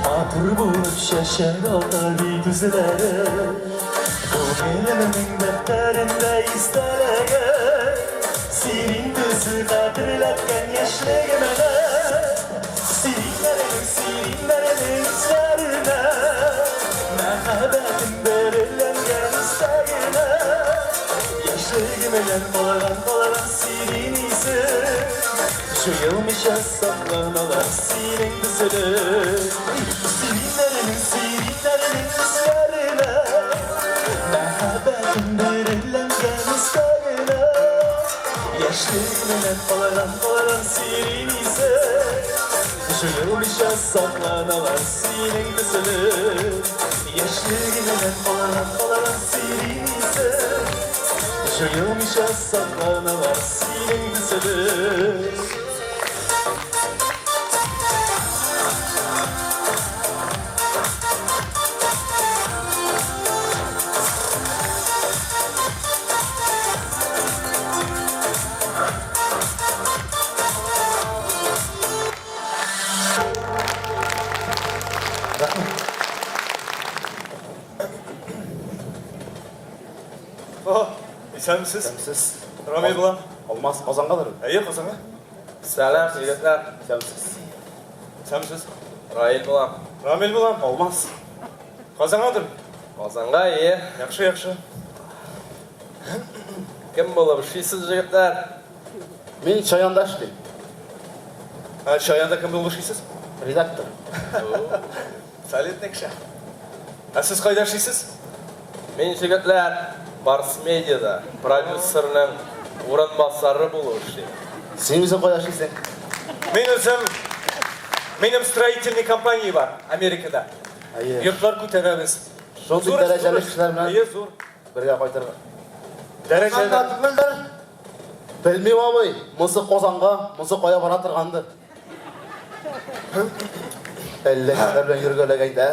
S11: матур булып чәчәк ата бит үзләре. Күңелемнең дәфтәрендә истәлеге. Сирин төсе хәтерләткән яшьлегемне. Сириннәрнең, сириннәрнең исләренә. Мәхәббәтем дереләнгән истәгенә. Яшьлегемнән калган, калган сирин исе. Җуелмыйча сакланалар синең төсле. Сириннәрнең, сириннәрнең исләренә. Мәхәббәтем дереләнгән истәгенә. Яшьлегемнән калган, калган сирин исе. Җуелмыйча сакланалар синең төсле. Яшьлегемнән калган, калган сирин исе. Җуелмыйча сакланалар синең төсле.
S12: О, исәнмесез.
S4: Исәнмесез.
S12: Рамил булам.
S4: Алмаз Казангадыр?
S12: Әйе, Казанга.
S1: Сәлам, егетләр.
S4: Исәнмесез.
S12: Исәнмесез.
S1: Раил булам.
S12: Рамил булам.
S4: Алмаз.
S12: Казангадыр?
S1: Казанга, әйе.
S12: Яхшы, яхшы.
S1: Кем булып эшлисез, җегетләр?
S4: Мин Чаянда эшлим.
S12: Ә Чаянда кем булып эшлисез?
S4: Редактор.
S12: Солидный кеше. Ә сез кайда эшлисез?
S1: Мин, җегетләр, Барс Медиада продюсерның урынбасары булып эшлим.
S4: Син үзең кайда эшлисең?
S12: Мин үзем минем строительный компания бар Америкада.
S4: Әйе.
S12: Йортлар күтәрәбез.
S4: Шундый
S12: Зур эш,
S4: дәрәҗәле
S12: зур эш.
S4: кешеләр белән
S12: Әйе, зур.
S4: бергә кайтырга.
S12: Дәрәҗәле.
S10: Казанда түгелдер.
S4: Белмим, абый, монысы Казанга, монысы кая бара торгандыр. Әллә кемнәр белән йөргәләгән дә.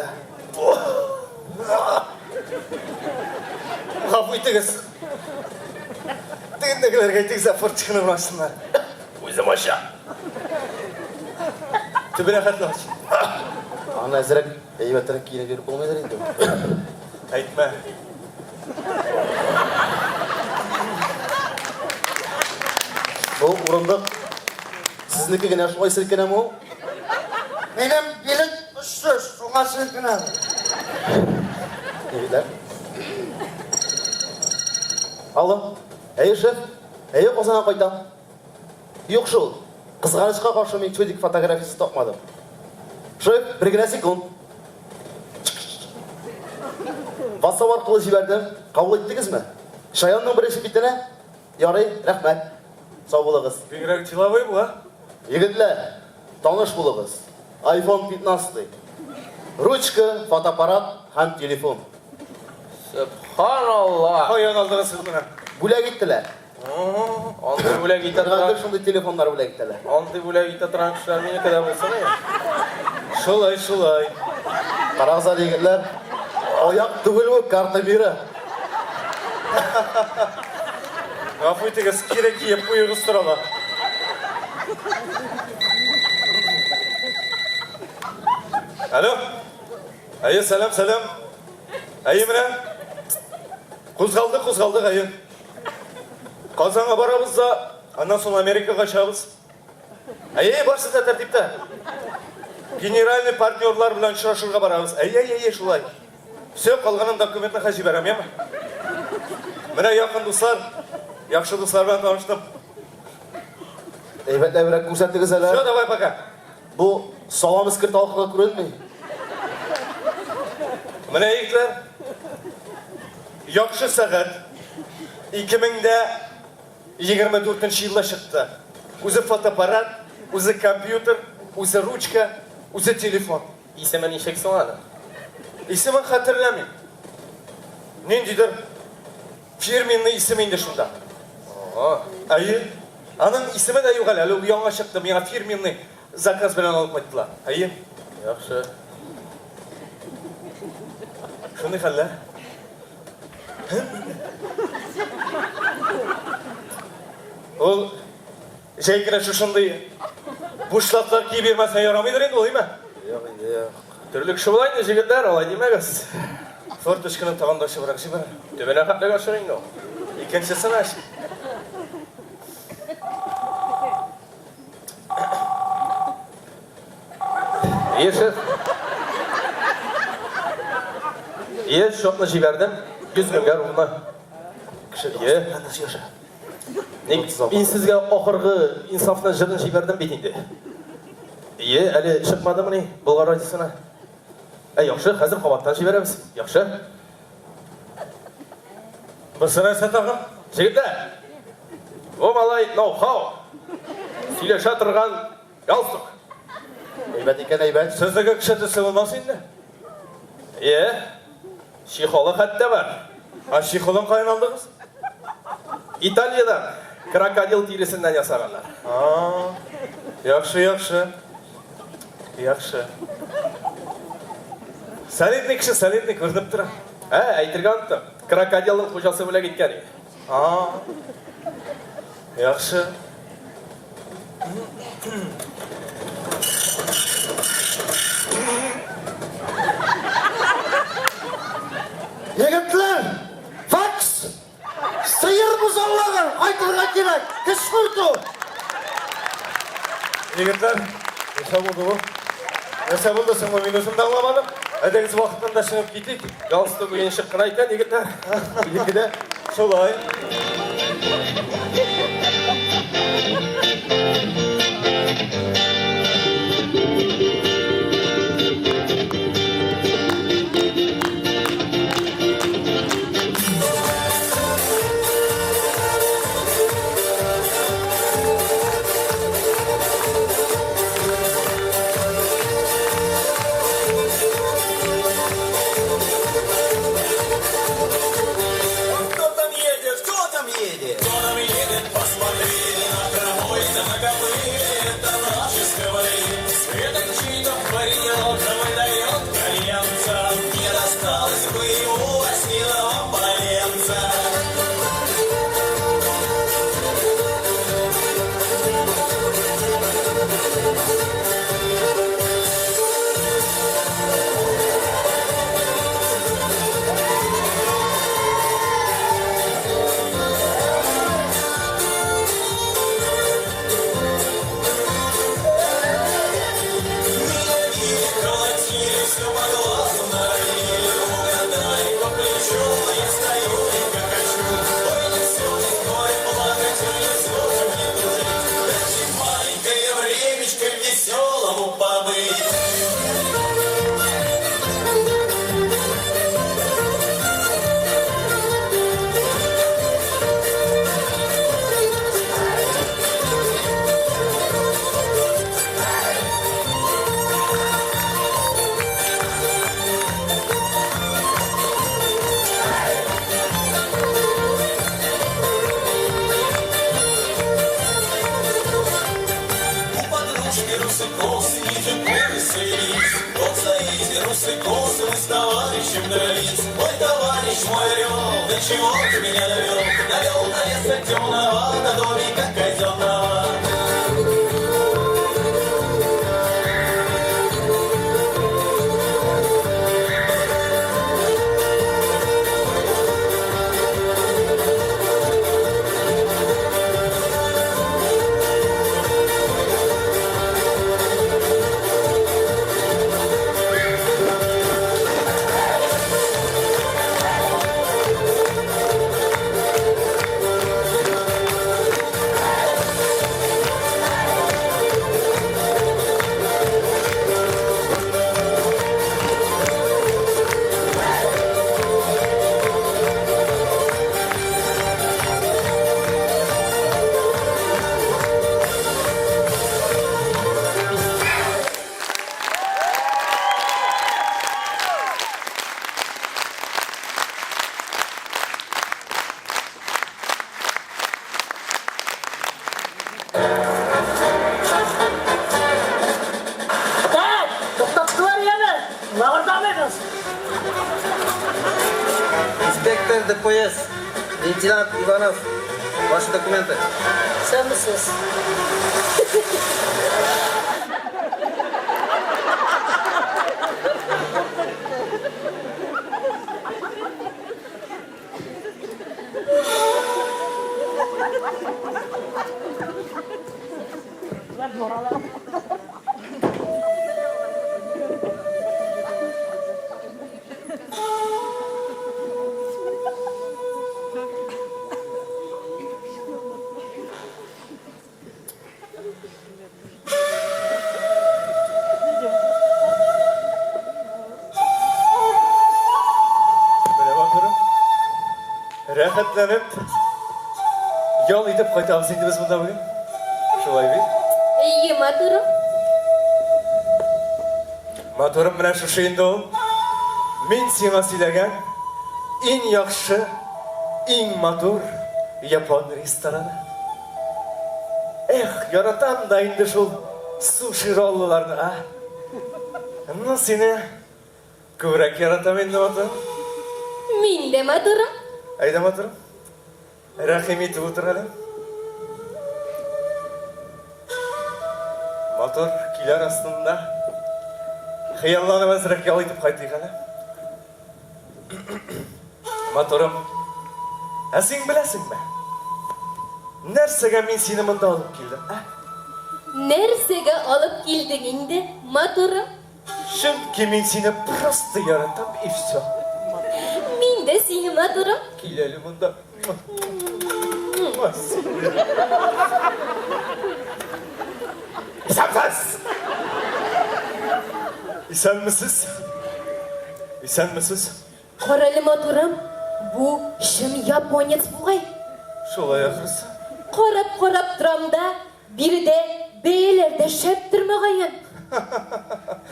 S12: Гафу итегез. Тегендәгеләргә әйтегез, ә форточканы гына ачсыннар.
S1: Үзем ачам.
S12: Төбенә хәтле ач.
S4: Аны әзрәк әйбәтрәк киенеп йөреп булмыйдыр инде.
S12: Әйтмә.
S4: Бу урындык сезнеке генә шулай селкенәме ул?
S10: Минем билет очсыз, шуңа селкенә.
S4: Егетләр. Алло. Әйе, шеф. Әйе, Казанга кайтам. Юк шул. Кызганычка каршы мин чудик фотографиясе тапмадым. Шеф, бер генә секунд. WhatsApp аркылы җибәрдем. Кабул иттегезме? Шаянның беренче битенә? Ярый, рәхмәт. Сау булыгыз.
S12: Бигрәк деловой бу, а?
S4: Егетләр, таныш булыгыз. iPhone 15. Ручка, фотоаппарат һәм телефон.
S1: Сөбханалла!
S12: Каян алдыгыз сез моны?
S4: Бүләк иттеләр.
S1: Андый бүләк итә
S4: Торган
S1: торган,
S4: шундый телефоннар бүләк итәләр.
S1: андый бүләк итә торган кешеләр минеке дә булсын иде.
S12: Шулай, шулай.
S4: Карагыз әле, егетләр. Аяк түгел бу, карта мира.
S12: Гафу итегез, кире киеп куегыз сорала. Алло. Әйе, сәлам, сәлам. Әйе, менә. Кузгалдык, кузгалдык, әйе. Казанга барабыз да, аннан соң Америкага очабыз. Әйе, барысы да тәртиптә. Генеральный партнерлар белән очрашырга барабыз. Әйе, әйе, әйе, шулай. Все, калганын документны хәзер җибәрәм, яме? Менә якын дуслар, яхшы дуслар белән таныштым.
S4: Әйбәтләбрәк күрсәтегез әле.
S12: Все, давай пока.
S4: Бу салам эскерт алкыга күренми.
S12: Менә егетләр, яхшы сәгать 2024 елда чыкты. Үзе фотоаппарат, үзе компьютер, үзе ручка, үзе телефон.
S1: Исеме ничек соң аның?
S12: Исемен хәтерләмим. Ниндидер фирменный исем инде шунда. Әйе. Аның исеме дә юк әле, әле ул яңа чыкты, миңа фирменный заказ белән алып кайттылар. Әйе.
S1: Яхшы.
S12: Шундый хәлләр. Ул җәй көне шушындый бушлатлар киеп йөрмәсә ярамыйдыр инде ул, әйме?
S4: Юк инде, юк.
S1: Төрле кеше була инде, җегетләр, алай димәгез.
S12: Форточканы тагын да ачыбрак җибәр.
S1: Төбенә хәтле ачыр инде ул.
S12: Икенчесен ач.
S1: Ие, шеф. Ие, счетны җибәрдем. 100 меңгә ровно.
S4: Кеше
S1: Ие.
S4: сөйләшә.
S1: Ник мин сезгә ахыргы инсафны җырын җибәрдем бит инде. Ие, әле чыкмадымыни Болгар радиосына? Ә яхшы, хәзер кабаттан җибәрәбез. Яхшы.
S12: Бусы нәрсә тагын?
S1: Җегетләр, бу малай ноу-хау. Сөйләшә торган галстук.
S4: Әйбәт икән, әйбәт.
S12: Сезнеке кеше төсле булмас инде.
S1: Ие, чехолы хәтта бар.
S12: Ә чехолын каян алдыгыз?
S1: Италиядән, крокодил тиресеннән ясаганнар.
S12: А, яхшы, яхшы. Яхшы. Солидный кеше, солидный күренеп тора.
S1: Ә, әйтергә оныттым. Крокодилның хуҗасы бүләк иткән иде.
S12: А, яхшы.
S10: Егетләр, факс! Сыер бозаулаган, кайтырга кирәк, кеш курту!
S12: Егетләр, нәрсә булды бу? Нәрсә булды соң бу? Мин үзем дә аңламадым. Әйдәгез вакытында чыгып китик.
S1: Галстук уенчык кына икән, егетләр.
S4: Минеке дә
S12: Шулай.
S11: абый. У подружки русы косы ниже пояса велись. Вот за эти русы косы мы с товарищем дрались. Ой, товарищ мой орел, до чего ты меня довел? Навел на леса темного, до домика казенного.
S5: Так, туктаттылар яме. Лавырдамыйбыз.
S13: Инспектор ДПС, лейтенант Иванов, ваши документы.
S5: Исәнмесез.
S12: Менә матурым. Рәхәтләнеп ял итеп кайтабыз инде без монда бүген. Шулай бит?
S2: Әйе, матурым.
S12: Матурым менә шушы инде ул. Мин сиңа сөйләгән иң яхшы, иң матур япон рестораны. Эх, яратам да инде шул суши роллыларны, а. Ну, сине күбрәк яратам инде, матурым.
S2: Мин дә матурым.
S12: Әйдә, матурым. Рәхим итеп утыр әле. Матур көйләр астында хыялланып әзрәк ял итеп кайтыйк әле. Матурым, ә син беләсеңме? Нәрсәгә мин сине монда алып килдем, ә?
S2: Нәрсәгә алып килдең инде, матурым?
S12: Чөнки мин сине просто яратам и все.
S2: Мин дә сине матурым.
S12: Кил әле монда. Исәнмесез! Исәнмесез! Исәнмесез!
S2: Карале, матурым, бу чын японец бугай.
S12: Шулай ахрысы.
S2: Карап-карап торам да, Биредә бәяләр дә шәптер мөгаен.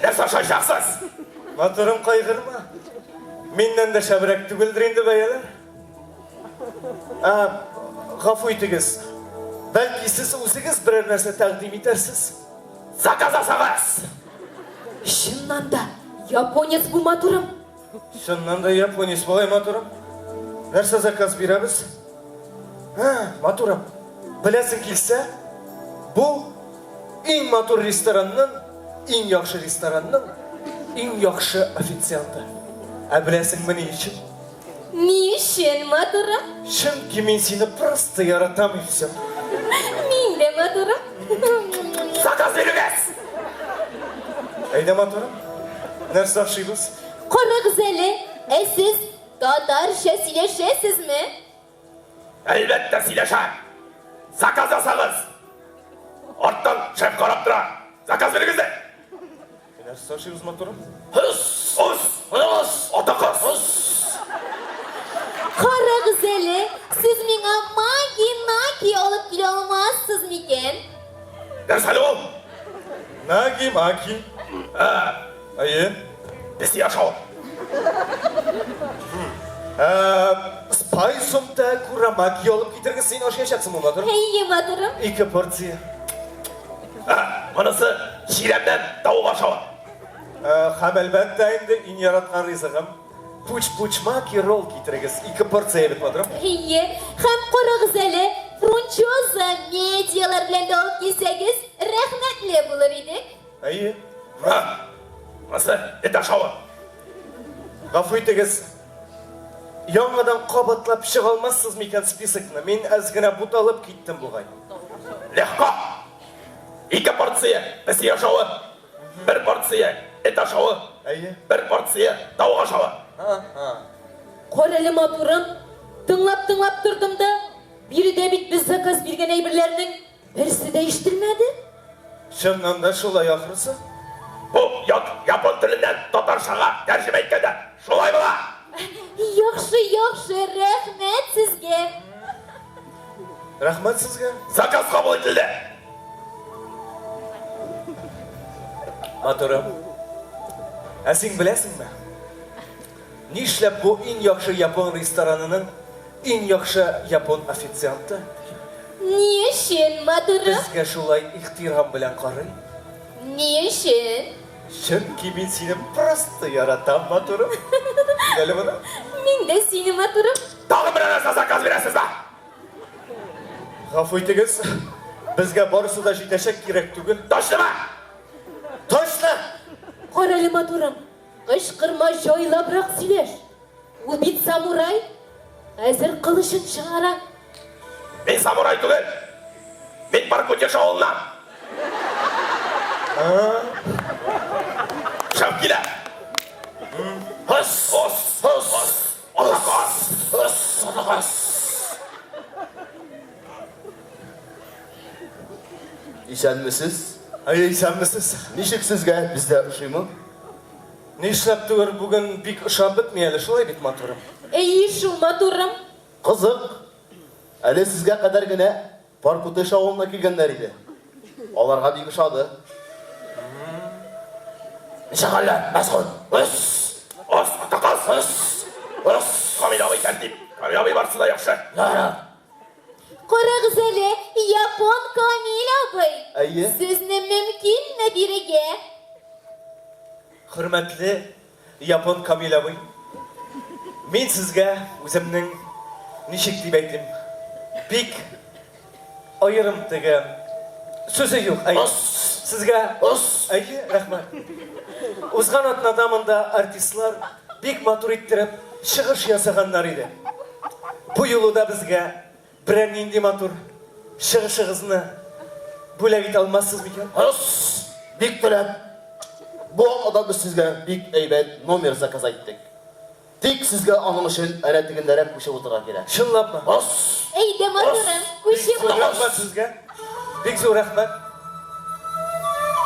S12: Нәрсә ашаячаксыз? Матурым, кайгырма. Миннән дә шәбрәк түгелдер инде бәяләр. Ә, гафу итегез. Бәлки сез үзегез берәр нәрсә тәкъдим итәрсез? Заказ ясагыз!
S2: Чыннан да, японец бу матурым.
S12: Чыннан да японец болай матурым. Нәрсә заказ бирәбез? Ә, матурым, беләсең килсә, бу иң матур ресторанның, иң яхшы ресторанның иң яхшы официанты. Ә беләсеңме ни өчен?
S2: Ни өчен, матурым?
S12: Чөнки мин сине просто яратам и все.
S2: Мин дә матурым.
S12: Заказ бирегез! Әйдә, матурым. Нәрсә ашыйбыз?
S2: Карагыз әле, ә сез татарча сөйләшәсезме?
S1: Әлбәттә сөйләшәм. Заказ ясагыз. Арттан шеф карап тора. Заказ бирегез дә.
S12: Нәрсә ашыйбыз, матурым?
S1: Һыс! Ус! Ус! Атакас! Ус!
S2: Карагыз әле, сез миңа маги-наки алып килә алмассыз микән?
S1: Нәрсә әле ул?
S12: Наги-маки.
S1: Ә,
S12: Әйе.
S1: Песи ашау.
S12: Ә, Спайсумта курамаки алып китерегез, син ашаячаксың, матурым.
S2: Әйе, матурым.
S12: Ике порция.
S1: Ә, монысы чирәмнән тавык ашавы.
S12: Ә, һәм әлбәттә инде иң яраткан ризыгым. Пуч-пучмаки ролл китерегез. Ике порция бит, матурым.
S2: Әйе, һәм карагыз әле, фрунчоза медиалар белән дә алып килсәгез, рәхмәтле булыр идек.
S12: Әйе.
S1: Ә, монысы эт ашавы.
S12: Гафу итегез. Яңадан кабатлап чыга алмассыз микән списокны? Мин әз генә буталып киттем бугай.
S1: Легко. Ике порция песи ашавы. Бер порция эт ашавы.
S12: Әйе.
S1: Бер порция тавык ашавы.
S5: Карале, матурым, тыңлап-тыңлап тордым да, биредә бит без заказ биргән әйберләрнең берсе дә ишетелмәде.
S12: Чыннан да шулай ахрысы.
S1: Бу ят япон теленнән татарчага тәрҗемә иткәндә шулай була.
S2: Яхшы, яхшы, рәхмәт сезгә.
S12: Рәхмәт сезгә.
S1: Заказ кабул ителде.
S12: Матурым. Ә син беләсеңме? Нишләп бу иң яхшы япон ресторанының иң яхшы япон официанты
S2: Ни өчен, матурым?
S12: безгә шулай ихтирам белән карый?
S2: Ни өчен?
S12: Чөнки мин сине просто яратам, матурым. Әле моны.
S2: Мин дә сине, матурым.
S1: Тагын берәр нәрсә заказ бирәсезме?
S12: Гафу итегез, безгә барысы да җитәчәк, кирәк түгел.
S1: Точномы?
S12: Точно!
S5: Карале, матурым, кычкырма, җайлабрак сөйләш. Ул бит самурай, хәзер кылычын чыгара.
S1: Мин самурай түгел. Мин Паркутеш авылыннан. Шәп килә. Һыс, һыс, һыс, атакас, һыс, атакас.
S6: Исәнмесез?
S12: Әй, исәнмесез.
S6: Ничек сезгә? Бездә ошыймы?
S12: Нишләп түгел, бүген бик ошап бетми әле, шулай бит, матурым?
S5: Әйе шул, матурым.
S6: Кызык. Әле сезгә кадәр генә Паркутыш авылына килгәннәр иде. Аларга бик ошады.
S1: Ничек әллә, Мәсгуть? Ус! Ус, атакас! Ус! Ус! Камил абый тәртип. Камил абый барсы да яхшы.
S6: Ярар.
S2: Карагыз әле, япон Камил абый.
S6: Әйе.
S2: Сезне мөмкинме бирегә?
S12: Хөрмәтле япон Камил абый, мин сезгә үземнең, ничек дип әйтим, бик аерым теге сүзе юк. Әйе. Сезгә Әйе, рәхмәт. Узган атнада монда артистлар бик матур иттереп чыгыш ясаганнар иде. Бу юлы да безгә берәр нинди матур чыгышыгызны бүләк итә алмассыз микән?
S6: Бик теләп. Бу атнада без сезгә бик әйбәт номер заказать иттек. Тик сезгә аның өчен әнә тегендәрәк күчеп утырырга кирәк.
S12: Чынлапмы?
S2: Әйдә, матурым, күчеп
S12: Бик зур рәхмәт сезгә. Бик зур рәхмәт.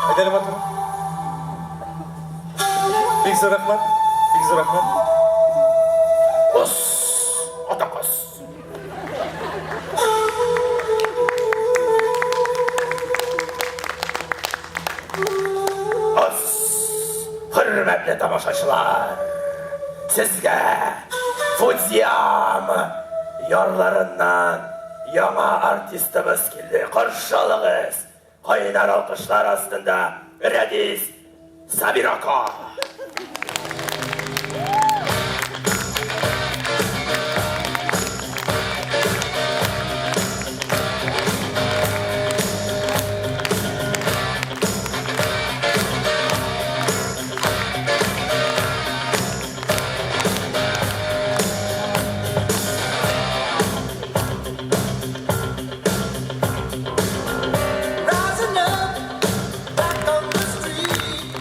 S12: Әйдә әле, матурым. Бик зур рәхмәт. Бик зур рәхмәт.
S1: Ус! Атакас! Ус! Хөрмәтле тамашачылар! Сезгә Фудзияма ярларыннан яңа артистыбыз килде. Каршы алыгыз! Кайнар алкышлар астында Рәдис Сабирако!
S8: Rising up, back on the street.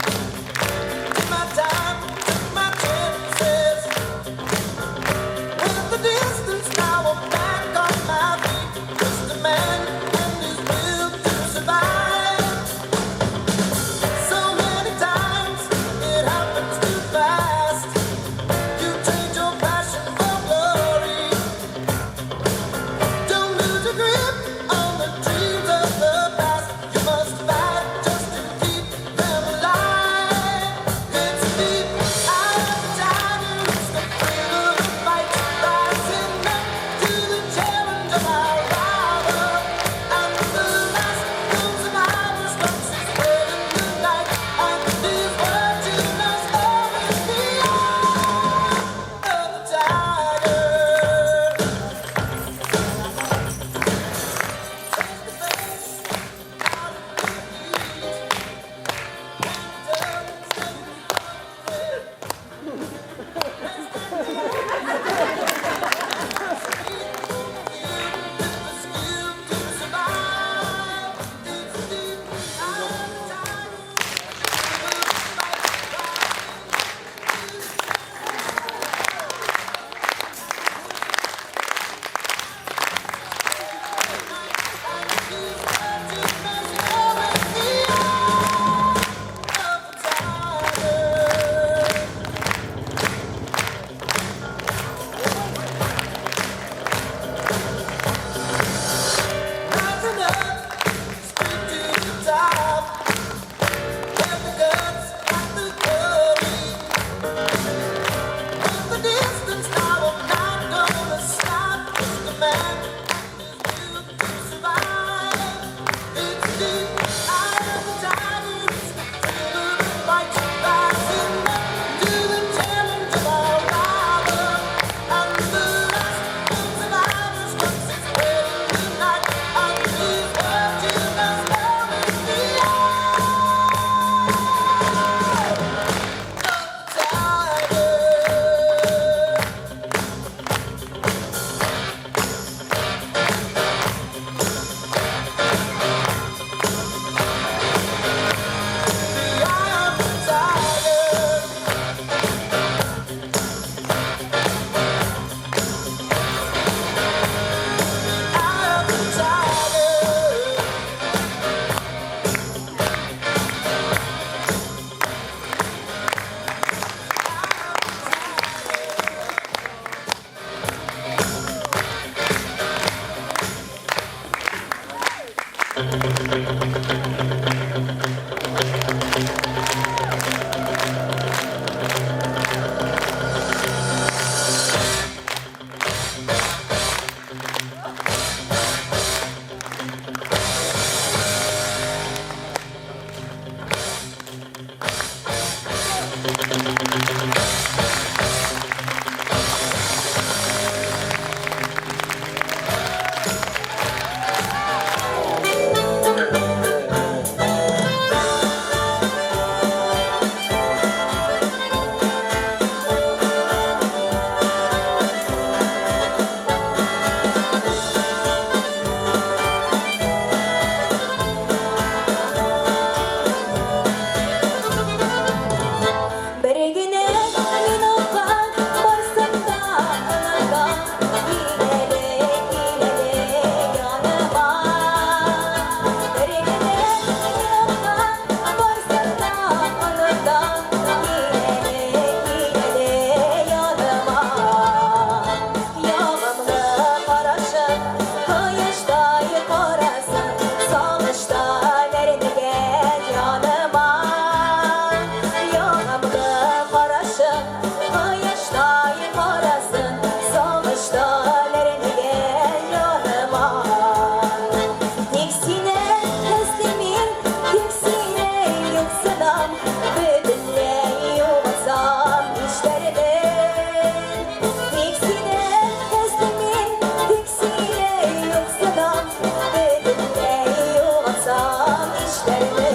S14: Алсам ишләрне.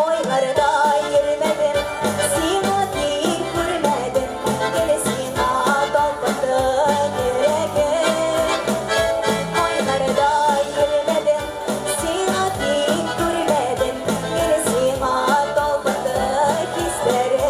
S14: Айларда йөрмәдем, сиңа тиң күрмәдем, Гел сиңа талпынды йөрәгем. Айларда йөрмәдем, сиңа тиң күрмәдем, Гел сиңа талпынды хисләрем.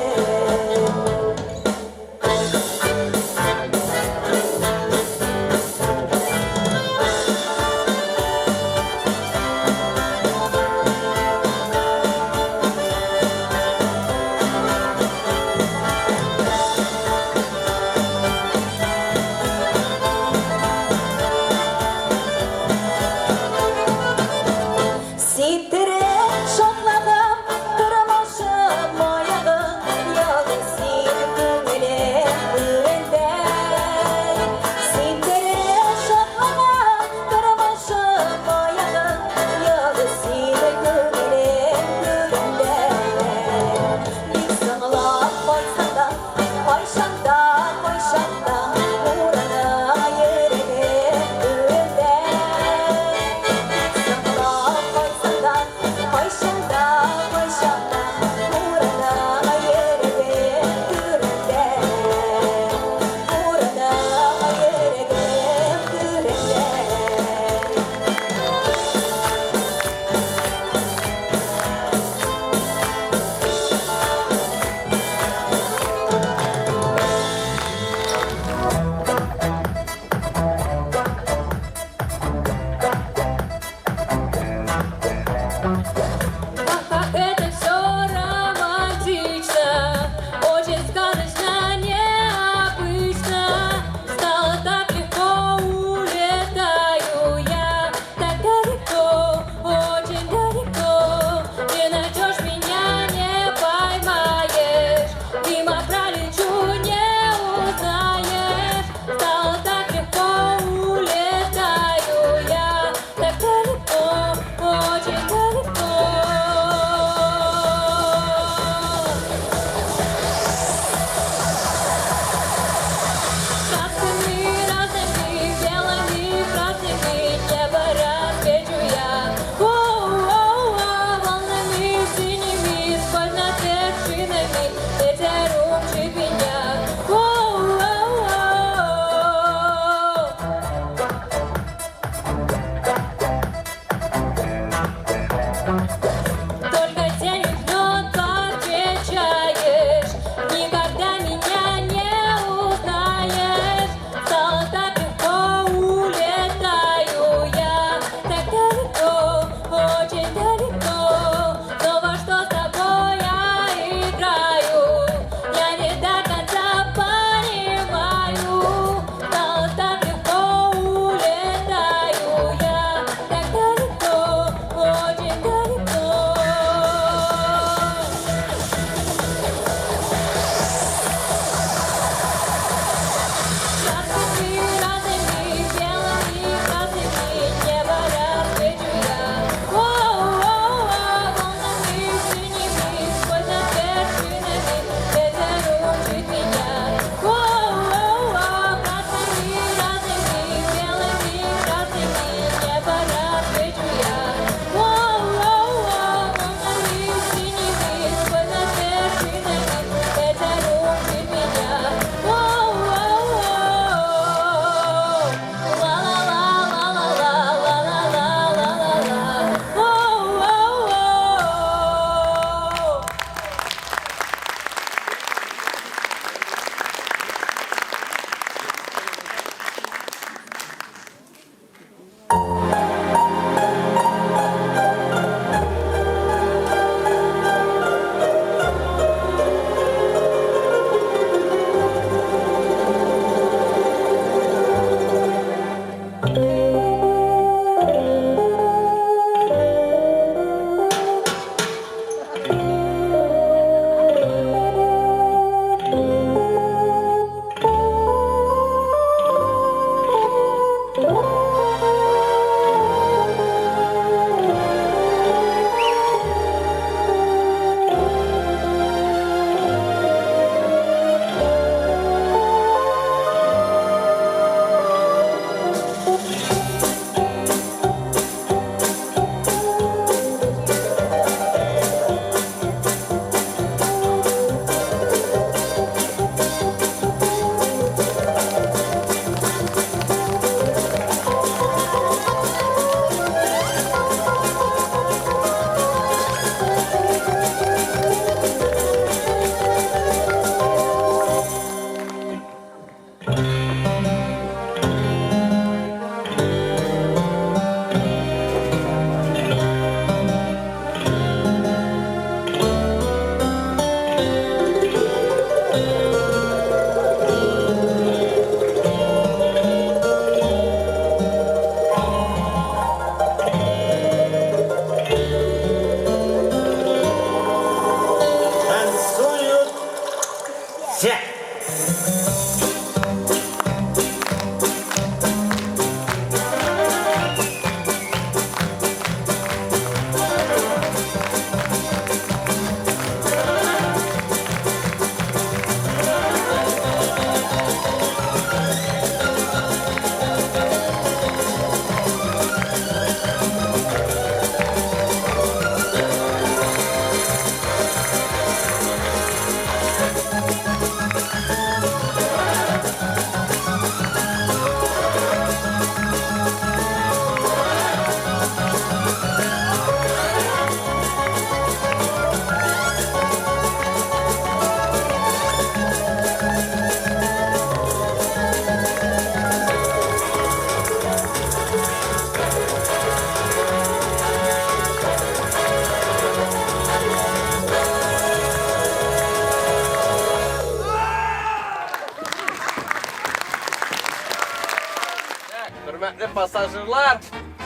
S13: пассажирлар,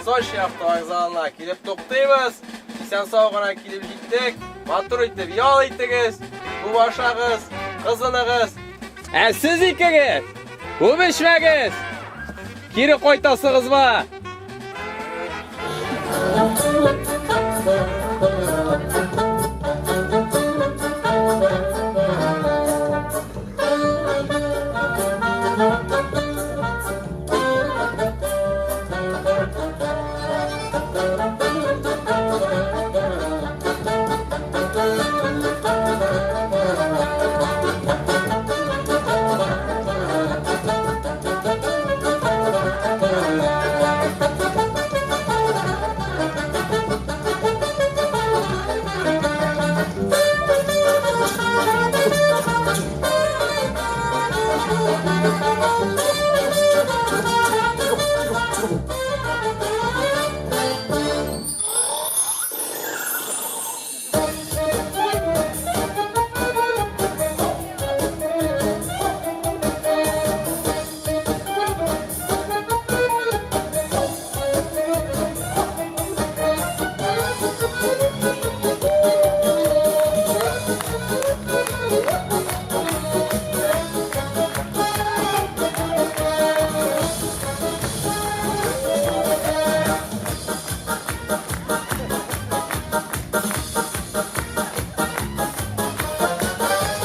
S13: Сочи автовокзалына килеп туктыйбыз. Исән-сау гына килеп җиттек. Матур итеп ял итегез, күп ашагыз, кызыныгыз. Ә сез икегез күп эчмәгез. Кире кайтасыгыз бар.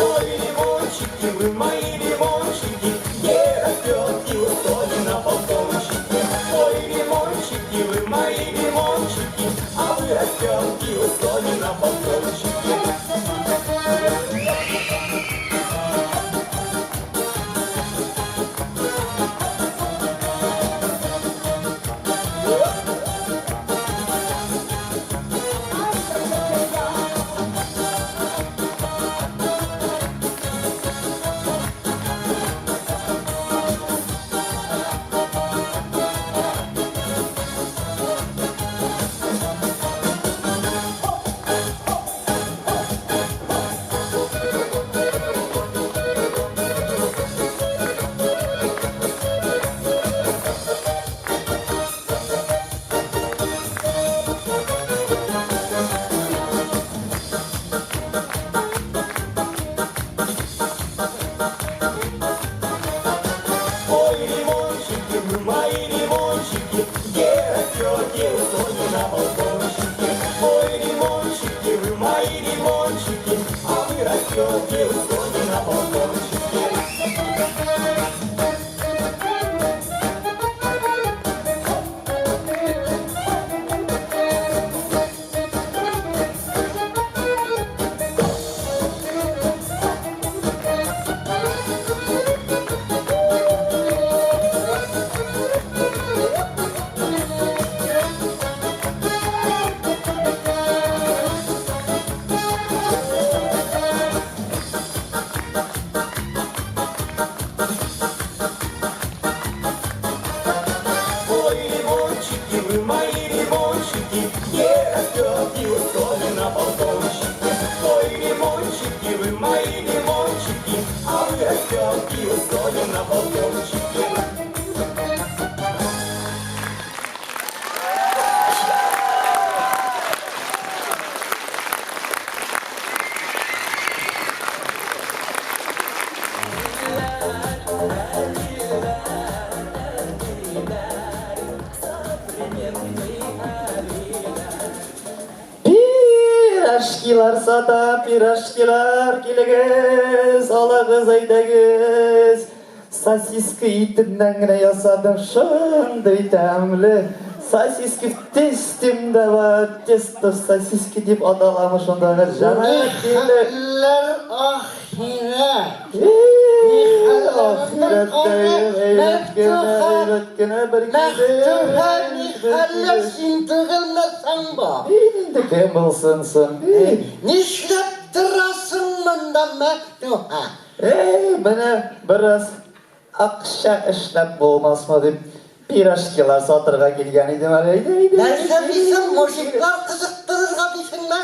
S11: Ой, лимончики, вы мои лимончики, где растете у Сони на балкончике? Ой, лимончики, вы мои лимончики, а вы растете у Сони на балкончике. Ой, лимончики, вы мои лимончики, где растете у Сони на балкончике? Ой, лимончики, вы мои лимончики, а вы растете у Сони на балкончике. Ой, лимончики, вы мои лимончики, где растете у Сони на балкончике? Ой, лимончики, вы мои лимончики, а вы растете у Сони на балкончике.
S10: Пирожкилар сата, пирожкилар килегез, алыгыз, әйдәгез. Сосиска итеннән генә ясадым, шундый тәмле. Сосиски в тесте бар, тесто в сосиски дип аталамы шундагы җанай киле.
S15: Нихәлләр ахирәт.
S10: Ахирәттәем, әйбәт кенә, әйбәт кенә бер
S15: Мәхтүһә, нихәлләр син түгелмесең бу?
S10: Мин инде кем булсын соң? Мин.
S15: Нишләп торасың монда, Мәхтүһә?
S10: Эй, менә бераз акча эшләп булмасмы дип, пирожкилар сатырга килгән идем әле. Әйдә, әйдә.
S15: Нәрсә дисең, мужиклар кызыктырырга дисеңме?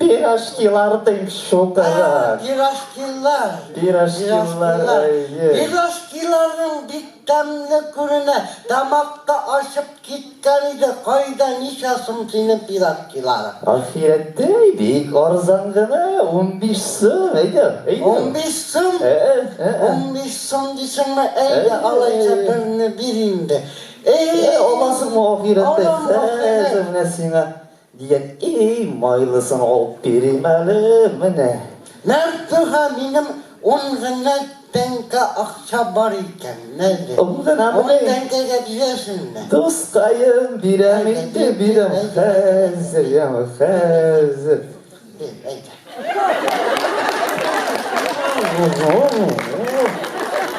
S16: Пирожкилар дим шукырак.
S15: Пирожкилар.
S16: Пирожкилар, әйе.
S15: Пирожкиларың бик тәмле күренә. Тамакта ачып киткән иде. Кайда, ничә сум синең пирожкиларың?
S16: Ахирәттә бик арзан гына, 15 сум, әйдә, әйдә.
S15: 15 сум? 15 сум дисеңме? Әйдә, алайса берне бир инде.
S16: Әй, аласыңмы ахирәттә? Хәзер менә сиңа дигән эй майлысын алып бирим әле, менә.
S15: Мәртүхә, минем ун гына тәңкә акча бар икән, нәрдә?
S16: Ун гына
S15: Ун тәңкәгә бирәсеңме?
S16: Дускаем, бирәм инде, бирәм. Хәзер, яме, хәзер.
S15: Бир, әйдә.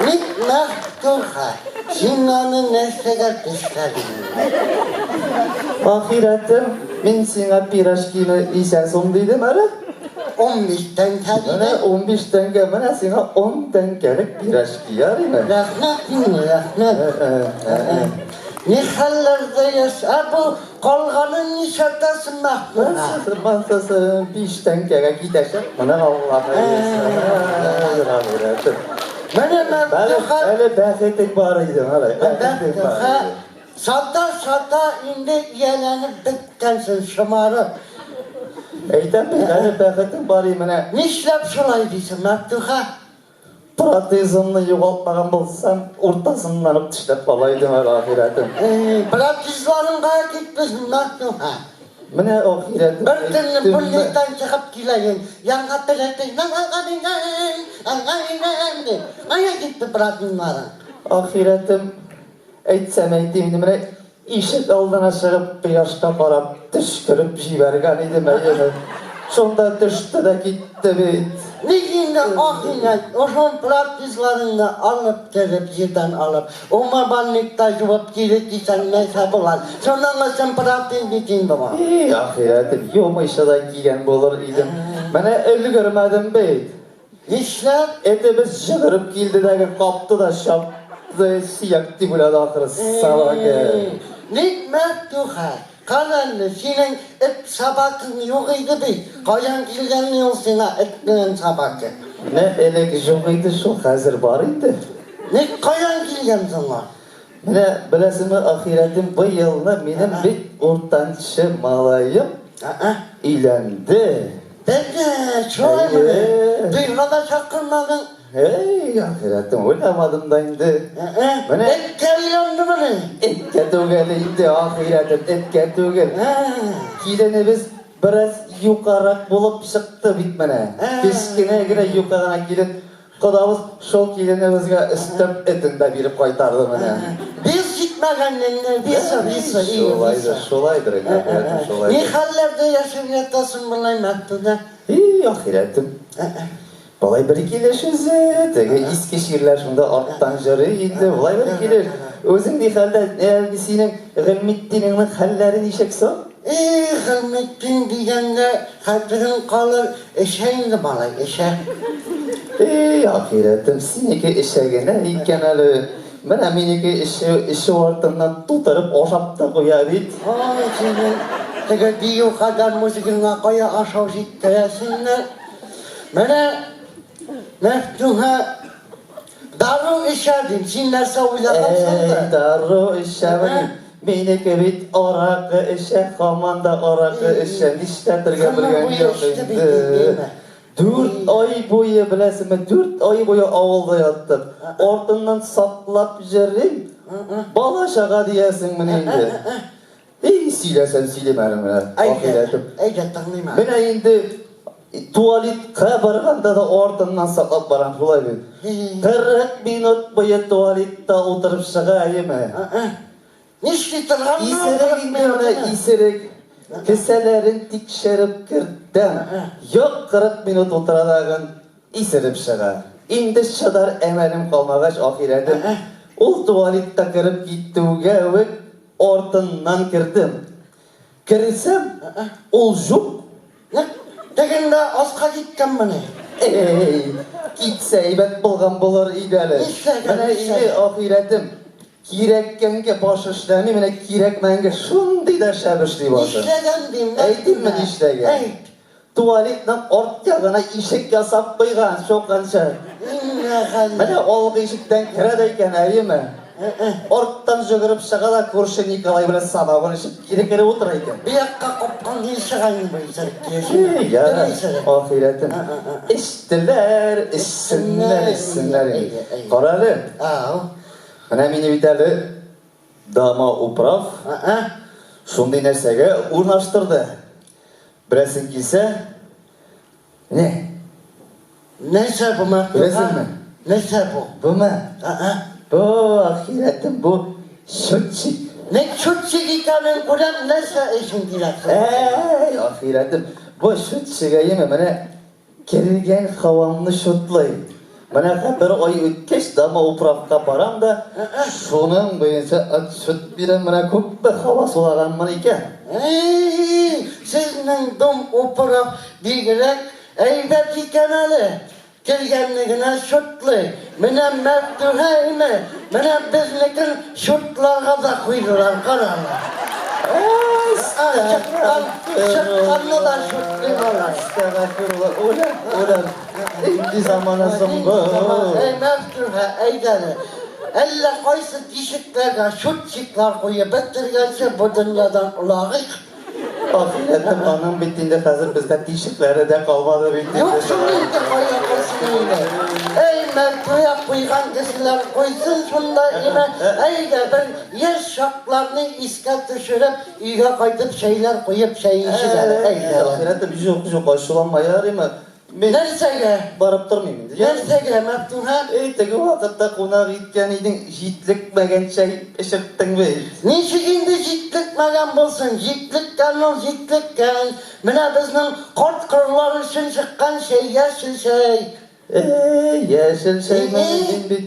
S15: Ник Мәфтуха, син аны нәрсәгә тешләдең?
S16: Ахирәтем, мин сиңа пирожкины ничә сум дидем әле?
S15: 15 тәңкә
S16: дидем. Менә 15 тәңкә, менә сиңа 10 тәңкәлек пирожки, ярыймы?
S15: Рәхмәт инде, рәхмәт. Ни хәлләрдә яшь, ә бу Калганын нишләтәсең, Мәхмүт?
S16: Монысы 5 тәңкәгә китәчәк. Моны Аллаһ
S15: Менә Мәфтуха.
S16: Әле бәхетең бар иде, малай. Бәхетең бар.
S15: Сата-сата инде ияләнеп беткәнсең, шомарып.
S16: Әйтәм бит, әле бәхетең бар иде менә.
S15: Нишләп шулай дисең, Мәфтуха?
S16: Протезымны югалтмаган булсам, уртасыннан ук тешләп ала идем әле ахирәтем.
S15: Протезларың кая китте шуннан соң, һа?
S16: Менә ахирәтем.
S15: Бер көнне больницадан чыгып килә идем, янга дип. Кая китте протезларың?
S16: Ахирәтем, әйтсәм әйтим инде, менә Ишек алдына чыгып, кояшка карап, төчкереп җибәргән идем, әйеме. Шунда төште дә китте бит.
S15: Ник инде ахирәт, ошон протезларыңны алып кереп, җирдән алып, умывальникта юып кире кисәң нәрсә була? Шуның өчен протез бит инде бу.
S16: И, ахирәтем, юмыйча да кигән булыр идем. Менә өлгермәдем бит.
S15: Нишләп?
S16: Этебез җыгырып килде дә капты да чапты, сөяк дип уйлады ахры, собака.
S15: Ник Мәфтуха? Кара әле, синең эт собакаң юк иде бит. Каян килгән ул сиңа эт белән собака?
S16: Менә элек юк иде шул, хәзер бар инде.
S15: Ник каян килгән соң ул?
S16: Менә беләсеңме, ахирәтем, быелны минем бик уртанчы малаем өйләнде.
S15: Бәлки, шулаймыни? Туйга да чакырмадың.
S16: Әй, ахирәтем, уйламадым да инде.
S15: Менә эткә өйләндемени?
S16: Эткә түгел инде, ахирәтем, эткә түгел. Киленебез бераз юкарак булып чыкты бит менә. Кечкенә генә юка гына килен. Кодабыз шул киленебезгә өстәп этен дә биреп кайтарды менә.
S15: Без җитмәгән инде, бисы, бисы,
S16: Шулайдыр, шулайдыр инде, ахирәтем, шулайдыр.
S15: Ни хәлләрдә яшәп ятасың болай, Мәфтүнә?
S16: И, ахирәтем. Болай бер килеш үзе, теге иске чирләр шунда арттан җырый инде, болай бер килеш. Үзең ни хәлдә, синең Гыйльметдинеңнең хәлләре ничек соң?
S15: Эх, Гыйльметдин дигәндә хәтерең калыр, эчә инде малай, эчә.
S16: Эй, ахирәтем, синеке эчә генә икән әле. Менә минеке эчү, эчү артыннан тутырып ашап та куя бит.
S15: Ай, синең теге дию кадәр мужигыңа кая ашау җиткерәсеңдер. Менә Мәфтуха дару эчә дим, син нәрсә уйлагансың да?
S16: Әй, дару эчәмени? Минеке бит аракы эчә, һаман да аракы эчә. Нишләтергә белгән юк инде. Дүрт ай буе, беләсеңме, дүрт ай буе авылда яттык. Артыннан саклап җөрим. Бала-чага диясеңмени инде. Эй, сөйләсәм сөйлим әле менә, ахирәтем.
S15: Әйдә, тыңлыйм әле.
S16: Менә инде туалетка барганда да артыннан саклап барам, шулай бит. 40 минут буе туалетта утырып чыга, әйеме?
S15: Нишли торган?
S16: Исерек инде менә, исерек. Кесәләрен тикшереп кертәм. Юк, 40 минут утыра тагын, исереп чыга. Инде чыдар әмәлем калмагач, ахирәтем, ул туалетка кереп китүгә үк Артыннан кердем. Керсәм, ул җук.
S15: Тегендә аска киткәнмени?
S16: Әй, китсә әйбәт булган булыр иде әле.
S15: Нишләгән,
S16: Менә инде ахирәтем, кирәккәнгә баш эшләми, менә кирәкмәгәнгә шундый да шәп эшли башы.
S15: Нишләгән дим,
S16: Әйтимме нишләгән?
S15: Әйт.
S16: Туалетның арт ягына ишек ясап куйган, чукынчы. Менә алгы ишектән керә дә икән, әйеме? Арттан җөгереп чыга да күрше Николай белән самогон эчеп кире кереп утыра икән.
S15: Бу якка капкан ни чыга инде бу исерек
S16: Ярар, ахирәтем. Эчтеләр, эчсеннәр, эчсеннәр инде. Кара әле. Менә мине бит әле домоуправ шундый нәрсәгә урнаштырды. Беләсең килсә, не?
S15: Нәрсә бу, Мәфтуха?
S16: Беләсеңме?
S15: Нәрсә бу?
S16: Бумы? Бу, ахирәтем, бу счетчик.
S15: Не счетчик икәнен күрәм, нәрсә өчен кирәк соң?
S16: Әй, ахирәтем, бу счетчик әйеме, менә Кергән һавамны чутлый. Менә бер ай үткәч, домоуправка барам да, шуның буенча отчет бирәм, менә күпме һава сулаганмын икән.
S15: Әй, сезнең дом управ бигрәк әйбәт икән әле. Кергәнне генә чутлый. Менә Мәфтүхә име, менә безнекен чутларга да куйдылар, кара аны. Чыккан, чыкканны да чутлый алар.
S16: Әстәгъфирулла, үләм, үләм. Нинди замана соң бу?
S15: Әй, Мәфтүхә, әйдә әле. Әллә кайсы тишекләргә чутчиклар куеп бетергәнче бу дөньядан олагыйк.
S16: Ахирәтем, аның бит инде хәзер бездә тишекләре дә калмады бит инде.
S15: Юк шул инде, кая калсын инде. Әй, мәртүә куйган кешеләр куйсын шунда имә. Әйдә, бер яшь чакларны искә төшереп, өйгә кайтып чәйләр куеп чәй эчик әле, әйдә.
S16: Ахирәтем, юк, юк, ачуланма, ярыймы? Мин
S15: Нәрсәгә?
S16: Барып тормыйм инде.
S15: Нәрсәгә, Мәфтуха?
S16: Эй, теге вакытта кунак иткән идең, җитлекмәгән чәй эчерттең бит.
S15: Ничек инде җитлекмәгән булсын? Җитлеккән ул, җитлеккән. Менә безнең карт-корылар өчен чыккан чәй, яшел чәй.
S16: Эй, яшел чәйме? Мин бит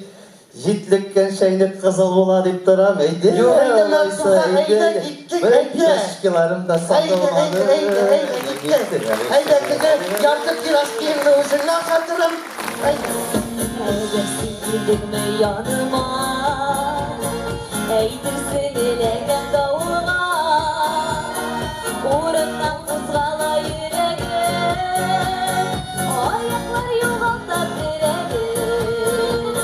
S16: Җитлеккән чәйнек кызыл була дип торам, әйдә.
S15: Юк инде,
S16: алайса,
S15: Мәфтуха, әйдә,
S16: әйдә.
S15: киттек,
S16: Бер
S15: әйдә.
S16: чәшкеләрем дә
S15: Әйдә,
S16: сатылмады.
S15: әйдә, әйдә, әйдә, киттек. Әйдә, теге ярты кирас киемне үзеңә сатырым. Әйдә.
S14: Әгәр син килдеңме яныма, Әйтерсең эләгәм давылга, Урыннан кузгала йөрәгем, Аяклар югалта терәген.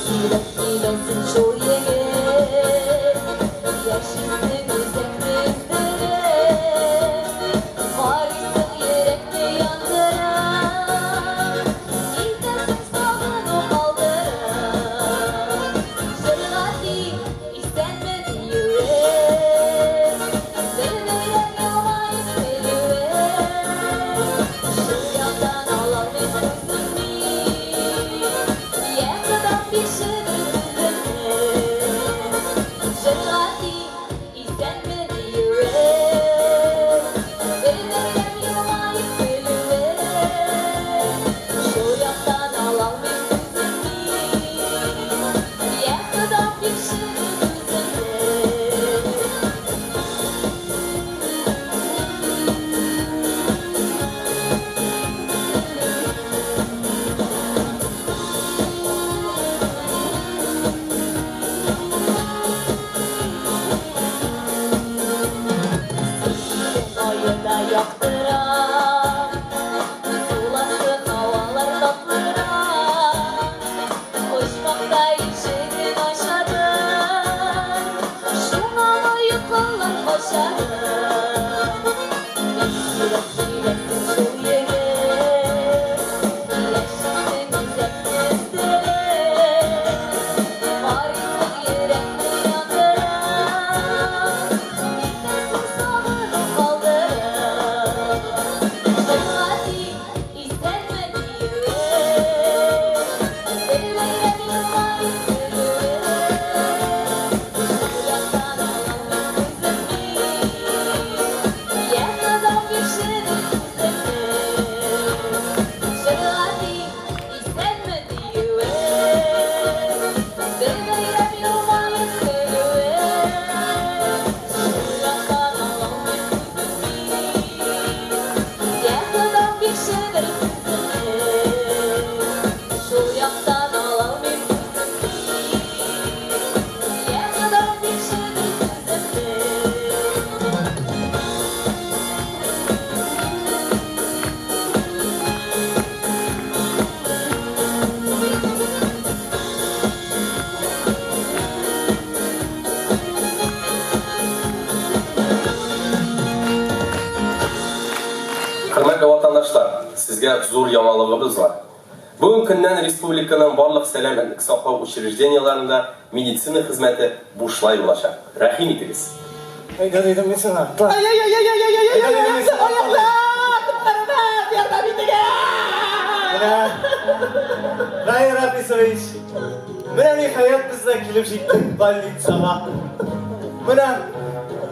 S14: Сирәк киләсең шул егет, Яшисең үзәкне өздереп, Карыйсың йөрәкне яндырып, Китәсең сагыну калдырып. Җырга тиң, исәнме диюе.
S9: Хөрмәтле ватандашлар, сезгә зур яңалыгыбыз бар. Бүген көннән республиканың барлык сәламәтлек саклау учреждениеләрендә медицина хезмәте бушлай булачак. Рәхим итегез!
S3: Әйдә дидем мин сиңа. Менә, Раил Рафисович, менә ниһаять без дә килеп җиттек больницага. Менә,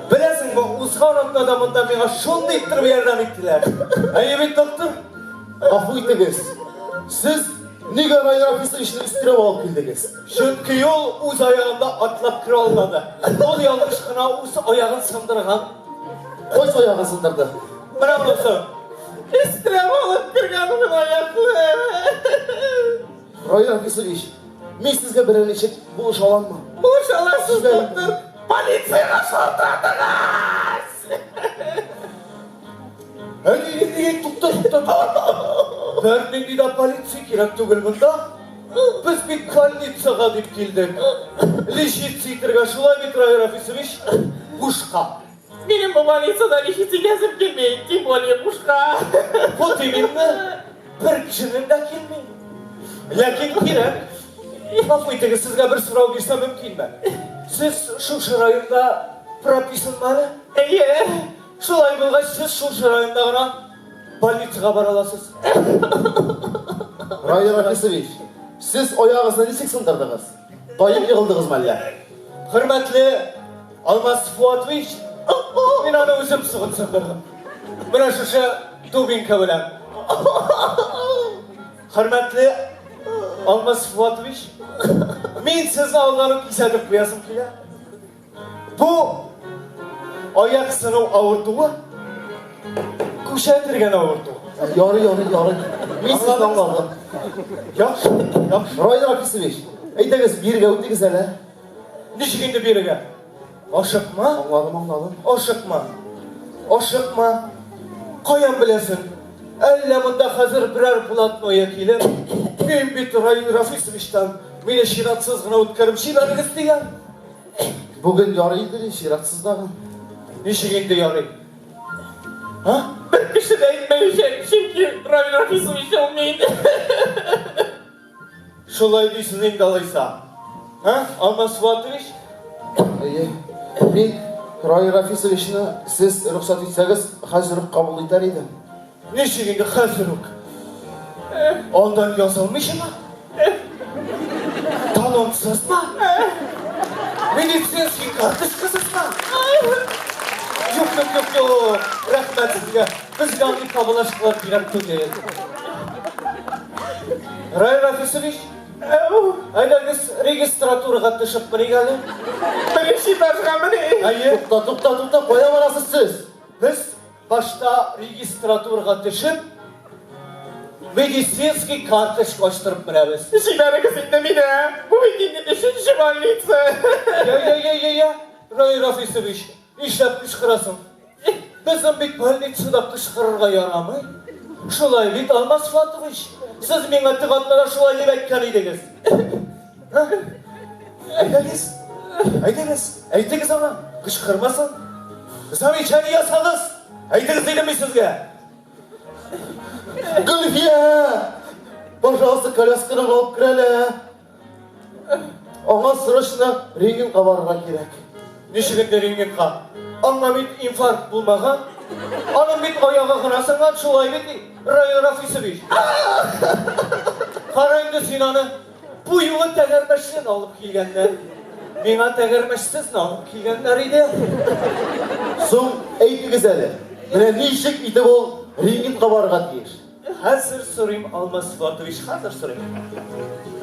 S3: беләсеңме, узган атнада монда миңа шундый иттереп ярдәм иттеләр. Әйе бит, доктор?
S6: Гафу итегез, сез нигә Раил Рафисовичны өстерәп алып килдегез?
S3: Чөнки ул үз аягында атлап керә алмады. Ул ялгыш кына үз аягын сындырган.
S6: Кайсы аягын сындырды?
S3: Менә монысы. Өстерәп алып кергән минем аякны.
S6: Раил Рафисович, мин сезгә берәр ничек булыша аламмы?
S3: Булыша аласыз, доктор. Полициягә шалтыратыгыз! Әй, тукта, тукта, тукта. Бернинди дә полиция кирәк түгел монда. Без бит больницага дип килдек. Лечиться итергә шулай бит, Раил Рафисович? Бушка.
S13: Минем бу больницада лечиться итәсем килми, тем более бушка.
S3: Вот именно. Бер кешенең дә килми. Ләкин кирәк. Гафу итегез, сезгә бер сорау бирсәм мөмкинме? Сез шушы районда прописанмы әле?
S13: Әйе.
S3: Шулай булгач, сез шушы районда гына больницага бара аласыз.
S6: Раил Рафисович, сез аягыгызны ничек сындырдыгыз? Таеп егылдыгызмы әллә?
S3: Хөрмәтле Алмаз Фуатович, мин аны үзем сугып сындырдым. Менә шушы дубинка белән. Хөрмәтле Алмаз Фуатович, мин сезне алдан ук кисәтеп куясым килә. Бу аяк сыну авыртуы күчә торган авырту.
S6: Ярый, ярый, ярый. Мин сезне аңладым.
S3: Яхшы, яхшы.
S6: Раил Рафисович, әйдәгез, бирегә үтегез әле.
S3: Ничек инде бирегә? Ашыкма.
S6: Аңладым, аңладым.
S3: Ашыкма. Ашыкма. Каян беләсең? Әллә монда хәзер берәр блатное килеп, мин бит Раил Рафисовичтан мине чиратсыз гына үткәреп җибәрегез дигән.
S6: Бүген ярый иде, ди, чиратсыз дагы.
S3: Ничек инде ярый? А?
S13: Бер кеше дә әйтмәячәк, чөнки Равил Рафисович ул мин.
S3: Шулай дисез инде алайса. А? Алмаз Фуатович?
S6: Әйе. Мин Раил Рафисовичны сез рөхсәт итсәгез, хәзер үк кабул итәр идем.
S3: Ничек инде хәзер үк? Алдан язылмыйчамы? Талонсызмы? Медицинский карточкасызмы? Юк, юк, юк, юк. Рәхмәт сезгә. Безгә андый кабалашкалар кирәк түгел. Раил Рафисович, әйдәгез регистратурага төшеп меник әле.
S13: Беренче этажга мени.
S3: Әйе.
S6: Тукта, тукта, тукта, кая барасыз сез?
S3: Без башта регистратурага төшеп, медицинский карточка ачтырып менәбез.
S13: Җибәрегез инде мине. Бу бит инде өченче больница.
S3: Я, я, я, я, я, Раил Рафисович, нишләп кычкырасың? Безнең бит больницада кычкырырга ярамый. Шулай бит, Алмаз Фатович? Сез миңа теге атнада шулай дип әйткән идегез. Әйдәгез, әйдәгез, әйтегез аңа, кычкырмасын. Замечание ясагыз. Әйтегез дидем мин сезгә.
S6: Гөлфия! Пожалуйста, колясканы алып кер әле. Аңа срочно рентгенга барырга кирәк.
S3: Ничек инде рентгенга? Аңа бит инфаркт булмаган. Аның бит аягы гына сынган, шулай бит, Раил Рафисович? Кара инде син аны. Бу юлы тәгәрмәчне алып килгәннәр. Миңа тәгәрмәчсезне алып килгәннәр иде.
S6: Соң, әйтегез әле, менә ничек итеп ул рентгенга барырга тиеш?
S3: Хәзер сорыйм, Алмаз Фатович, хәзер сорыйм.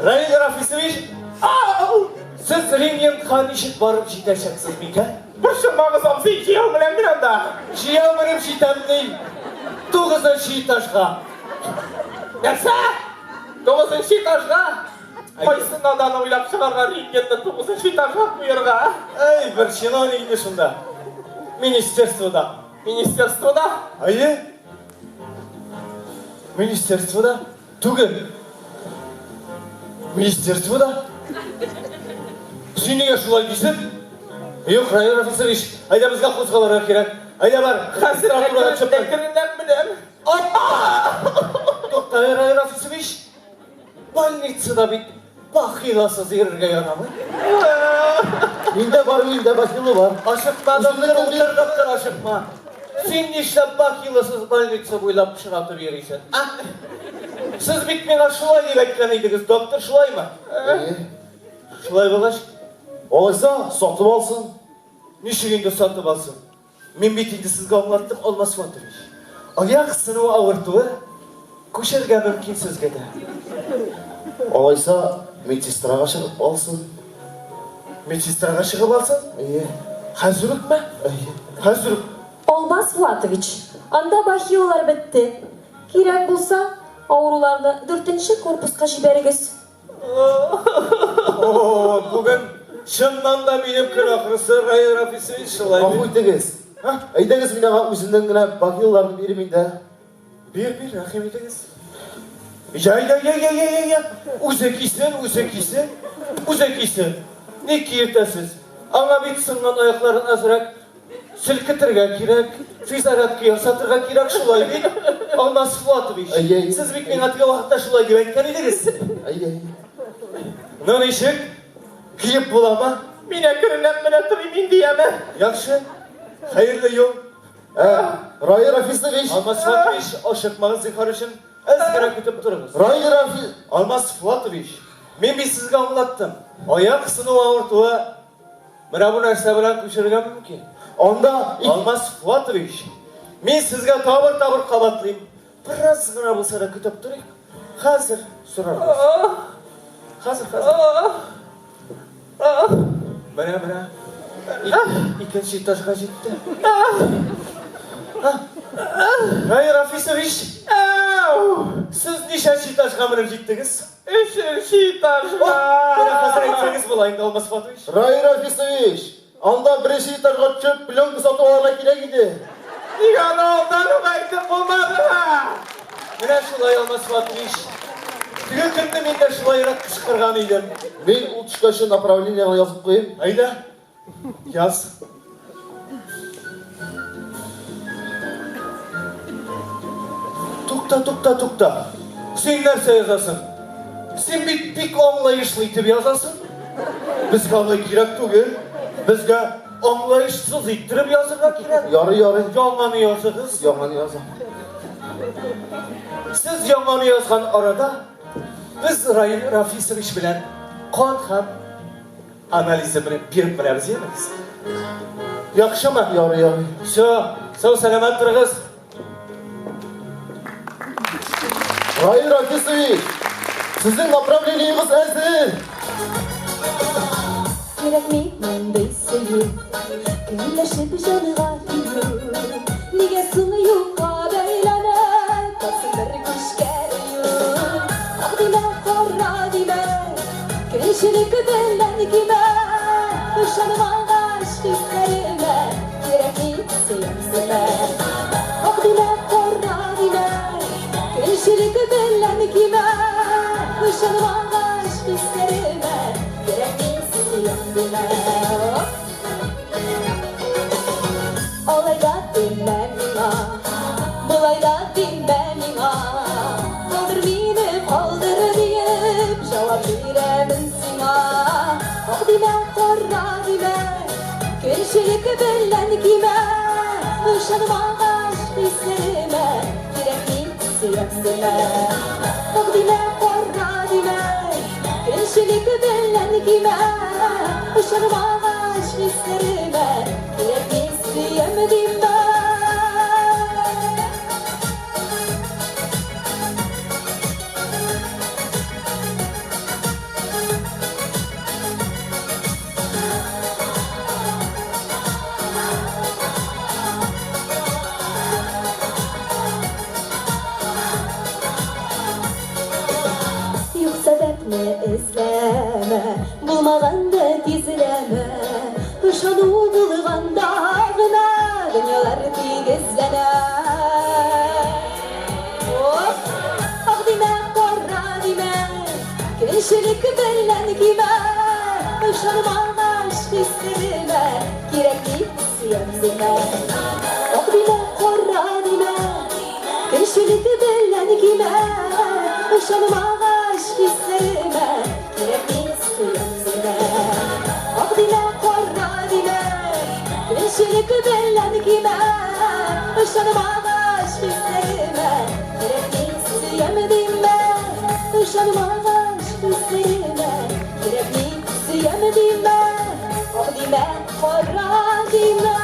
S3: Раил Рафисович, ау! Сез рентгенга ничек барып җитәчәксез микән?
S13: Борчылмагыз, абзый, җәяү менәм мин анда.
S3: Җәяү менеп җитәм ди. Тугызынчы этажга.
S13: Нәрсә? Тугызынчы этажга? Кайсы надан уйлап чыгарган рентгенны тугызынчы этажга куерга?
S3: Әй, бер чиновник инде шунда. Министерствода.
S13: Министерствода?
S3: Әйе. Министерствода түгел. Министерствода. Син нигә шулай дисең? Юк, Раил Рафисович, әйдә безгә кузгалырга кирәк. Әйдә бар.
S13: Хәзер
S3: Регистратурага төшеп кайт.
S13: әкренләп менәм.
S3: Больницада бит бахиласыз йөрергә ярамый.
S6: Миндә бар, миндә бахила бар.
S3: Ашыкма, доктор, утыр, доктор, ашыкма. Син нишләп бахиласыз больница буйлап пычратып йөрисең, а? Сез бит миңа шулай дип әйткән идегез, доктор, шулаймы? Шулай булгач,
S6: Алайса, сатып алсын.
S3: Ничек инде сатып алсын? Мин бит инде сезгә аңлаттым, Алмаз Фатович. Аяк сыну авыртуы күчәргә мөмкин сезгә дә.
S6: Алайса, медсестрага чыгып алсын.
S3: Медсестрага чыгып алсын?
S6: Әйе.
S3: Хәзер үкме?
S6: Әйе.
S3: Хәзер үк.
S14: Алмаз Флатович, анда бахилалар бетте. Кирәк булса, авыруларны дүртенче корпуска җибәрегез.
S3: О, бүген чыннан да минем көн ахрысы, Раил Рафисович, шулай
S6: Гафу итегез. Әйдәгез, мин аңа үземнең генә бахилаларны бирим инде.
S3: Бир, бир, рәхим итегез. Я, я, я, я, я, я, я. Үзе кисен, үзе кисен, үзе кисен. Ник киертәсез? Аңа бит сынган аякларын азрак селкетергә кирәк, физзарядка ясатырга кирәк, шулай бит? Алмаз Флатович, сез бит миңа теге вакытта шулай дип әйткән идегез. Ну ничек? Киеп буламы?
S1: Мин әкренләп менә торыйм инде, яме.
S3: Яхшы. Хәерле юл.
S6: Ә, Раил Рафисович.
S3: Алмаз Флатович, ашыкмагыз зинһар өчен. Әз генә көтеп торыгыз.
S6: Раил Рафис...
S3: Алмаз Флатович, мин бит сезгә аңлаттым. Аяк сыну авыртуы менә бу нәрсә белән күчерергә мөмкин.
S6: Анда...
S3: Алмаз Флатович, мин сезгә табыр-табыр кабатлыйм. Бераз гына булса да көтеп торыйк. Хәзер сорарбыз. Хәзер, хәзер. Менә, менә. Икенче этажга җитте. Раил Рафисович, сез ничәнче этажга менеп җиттегез?
S1: Өченче этажга.
S3: Менә хәзер әйтсәгез була инде, Алмаз Фатович.
S6: Раил Рафисович, анда беренче этажга төшеп, пленка сатып алырга кирәк иде.
S1: Нигә аны алдан ук әйтеп булмадымы?
S3: Менә шулай, Алмаз Фатович. Теге көнне мин дә шулайрак кычкырган идем.
S6: Мин ул төшкәче направление гына язып куйыйм.
S3: Әйдә, яз. Тукта, тукта, тукта. Син нәрсә язасың? Син бит бик аңлаешлы итеп язасың. Безгә алай кирәк түгел. Безгә аңлаешсыз иттереп язырга кирәк.
S6: Ярый, ярый.
S3: Яңаны языгыз.
S6: Яңаны язам.
S3: Сез яңаны язган арада без Раил Рафисович белән кан һәм анализы белән биреп менәбез, янегез. Яхшымы?
S6: Ярый, ярый.
S3: Все, сау сәламәт торыгыз.
S6: Раил Рафисович, сезнең направлениегез әзер.
S14: Кирәкми мондый сөю, көнләшеп җанга тию. Нигә соң юкка бәйләнә, тапсын бер күчкә ию. Ак димә, кара димә, көнчелек белән кимә. Ышанмагач хисләремә, кирәкми сөям димә. Ак димә, кара димә, көнчелек белән кимә. Ышанмагач хисләремә, кирәкми сөям димә. Алай да димә миңа, болай да димә миңа. Калдыр мине, калдыр диеп, җавап бирәмен сиңа. Ак димә, кара димә, көнчелек белән кимә. Ышанмагач хисләремә, кирәкми сөям димә. Ак димә, кара димә, көнчелек белән кимә. Ышанмагач хисләремә, кирәкми сөям димә. Юк сәбәпне эзләмә, булмаганды тизләмә. Ышану булганда гына дөньялар тигезләнә. Оп! Ак димә, кара димә, көнчелек белән кимә. Ышанмагач хисләремә, кирәкми сөям димә. Ак димә, кара димә, көнчелек белән кимә. Ышанмагач хисләремә, димә, кара димә.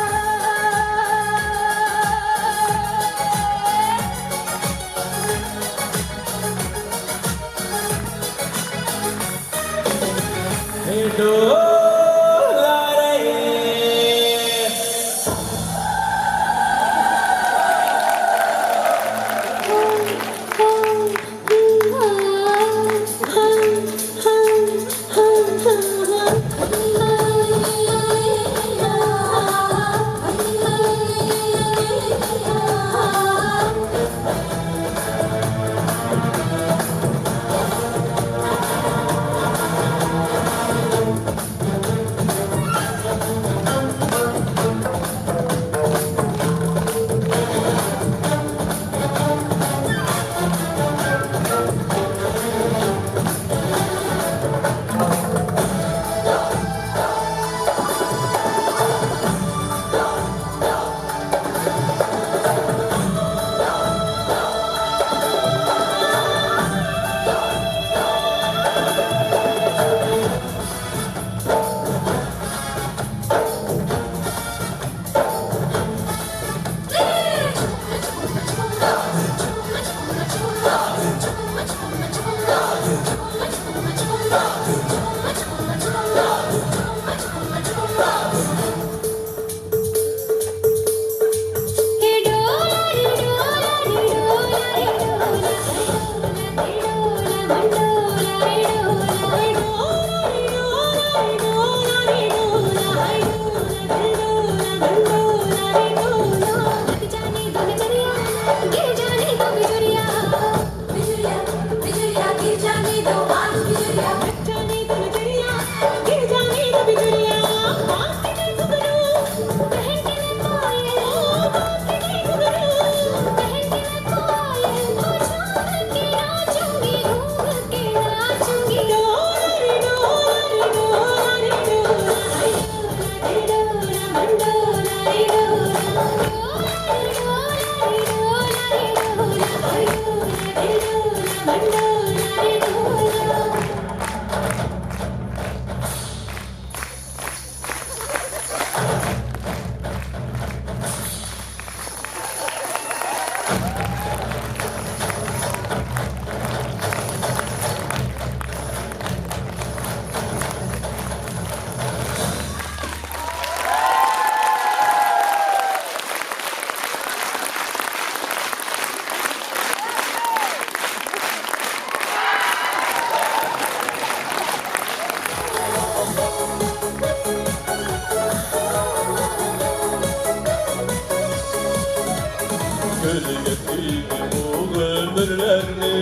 S11: Көлгә көйде бу гомерләрне,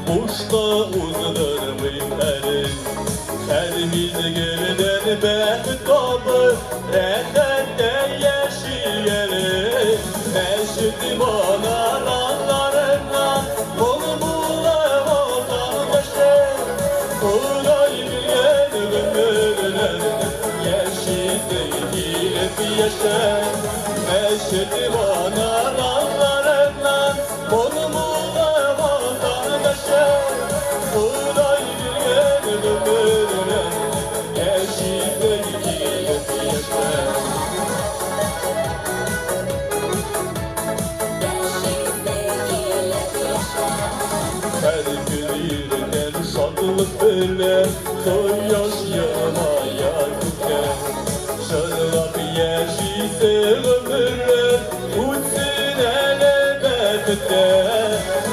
S11: Бушка уздырмыйм әле. Һәр мизгелдән бәхет табып, Рәхәттә яшик әле. Мәчет манараннарыннан Моң булып азан төшә. Ходай биргән гомерләрне Яшисе килеп яшә. Мәчет манараннарыннан Моң булып азан төшә. Ходай биргән гомерләрне Яшисе килеп яшә. Һәр көн иртән шатлык белән Кояш елмая күктә. Җырлап яшисе гомерләр Үтсен әле бәхеттә.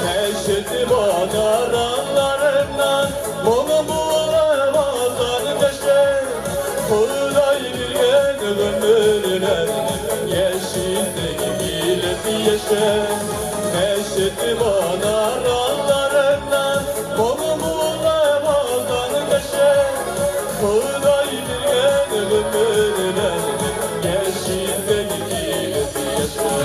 S11: Мәчет манараннарыннан Моң булып азан төшә. Ходай биргән гомерләрне Яшисе килеп яшә. Мәчет манараннарыннан Моң булып азан төшә. Ходай биргән гомерләрне Яшисе килеп яшә.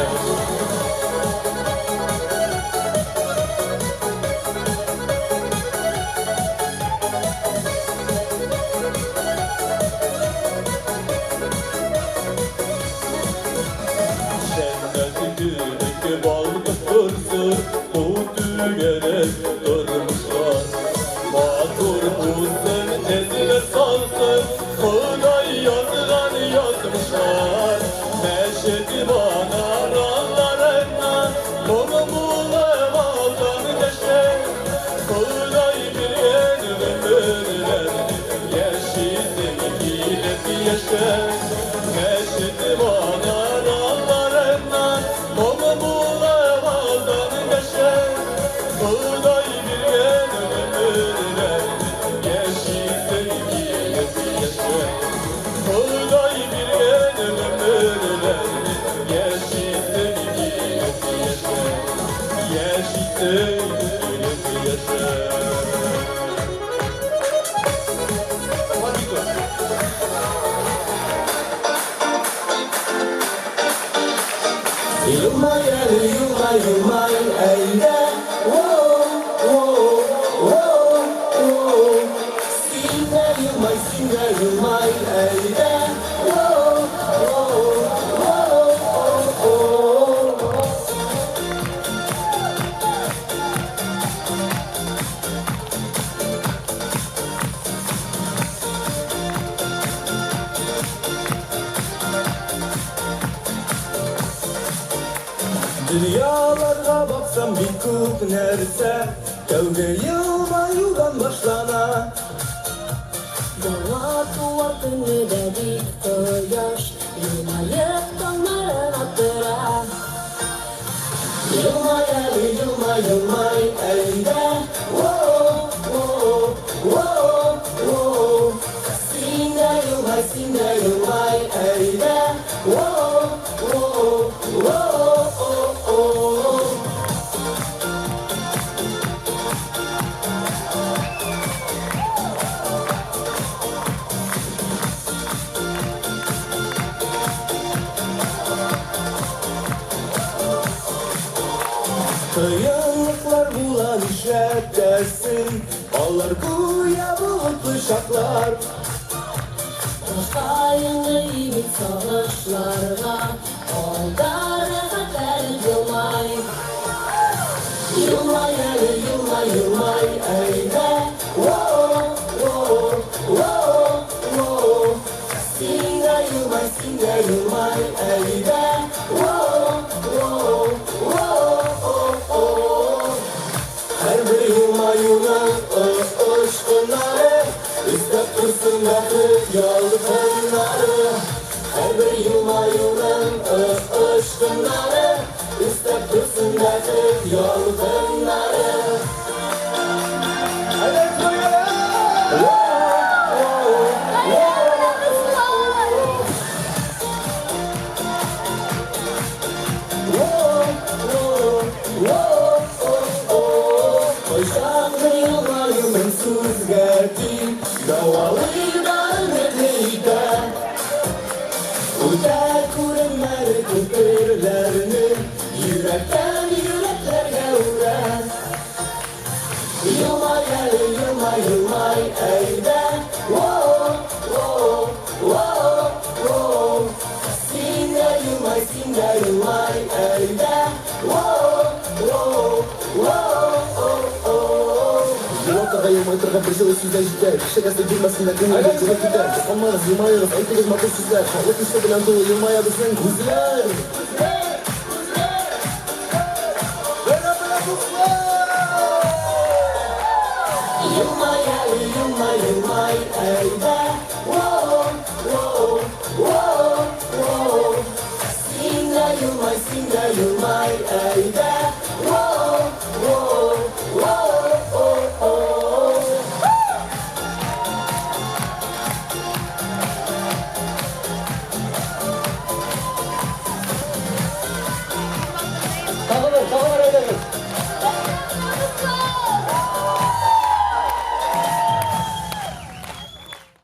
S11: Җәннәт кебек балкып торсын бу түгәрәк тормышлар. Матур булсын, эзләр салсын, Ходай язган. Яши өелеп яшә.
S8: Елмай әле, елмай, елмай, әйдә. Воу-воу-воу-воу. Син дә елмай, син дә елмай, әйдә. Воу-воу-воу-воу.
S11: Дөньяларга баксам бик күп нәрсә тәүге елмаюдан башлана.
S14: Яңа туар көнне дә бит кояш елмаеп таңнарын аттыра.
S8: Елмай әле, елмай, елмай, әйдә. Воу-воу-воу-воу. Син дә елмай, син дә елмай, әйдә. Воу-воу-воу-воу.
S11: Кыенлыклар була нишләтәсең, алар гүя болытлы чаклар.
S14: Башкаеңны имин сагышларга, алда рәхәтләнеп елмай.
S8: Елмай әле, елмай, елмай, әйдә. Воу-воу-воу-воу. Син дә елмай, син дә елмай, әйдә. Воу-воу-воу-воу.
S11: Һәрбер елмаюның очкыннары өстәп торсын бәхет ялкыннары. Һәрбер елмаюның очкыннары өстәп торсын бәхет ялкыннары.
S8: Кайчандыр елмаю мең сүзгә тиң, дәвалый да өметле итә. Үтә күренмәле күперләрне, йөрәктән йөрәкләргә үрә. Елмай әле, елмай, елмай, әйдә. Воу-воу-воу-воу. Син дә елмай, син дә елмай, әйдә. Воу-воу-воу-воу.
S6: Елмайтырга, елмайтырга бер җылы сүз дә җитә. Кешегә сер бирмәсен дә күңелгә җылы китәр. Калмагыз, елмаегыз, әйтегез матур сүзләр. Шатлык хисе белән тулы елмая безнең күзләр.
S8: Елмай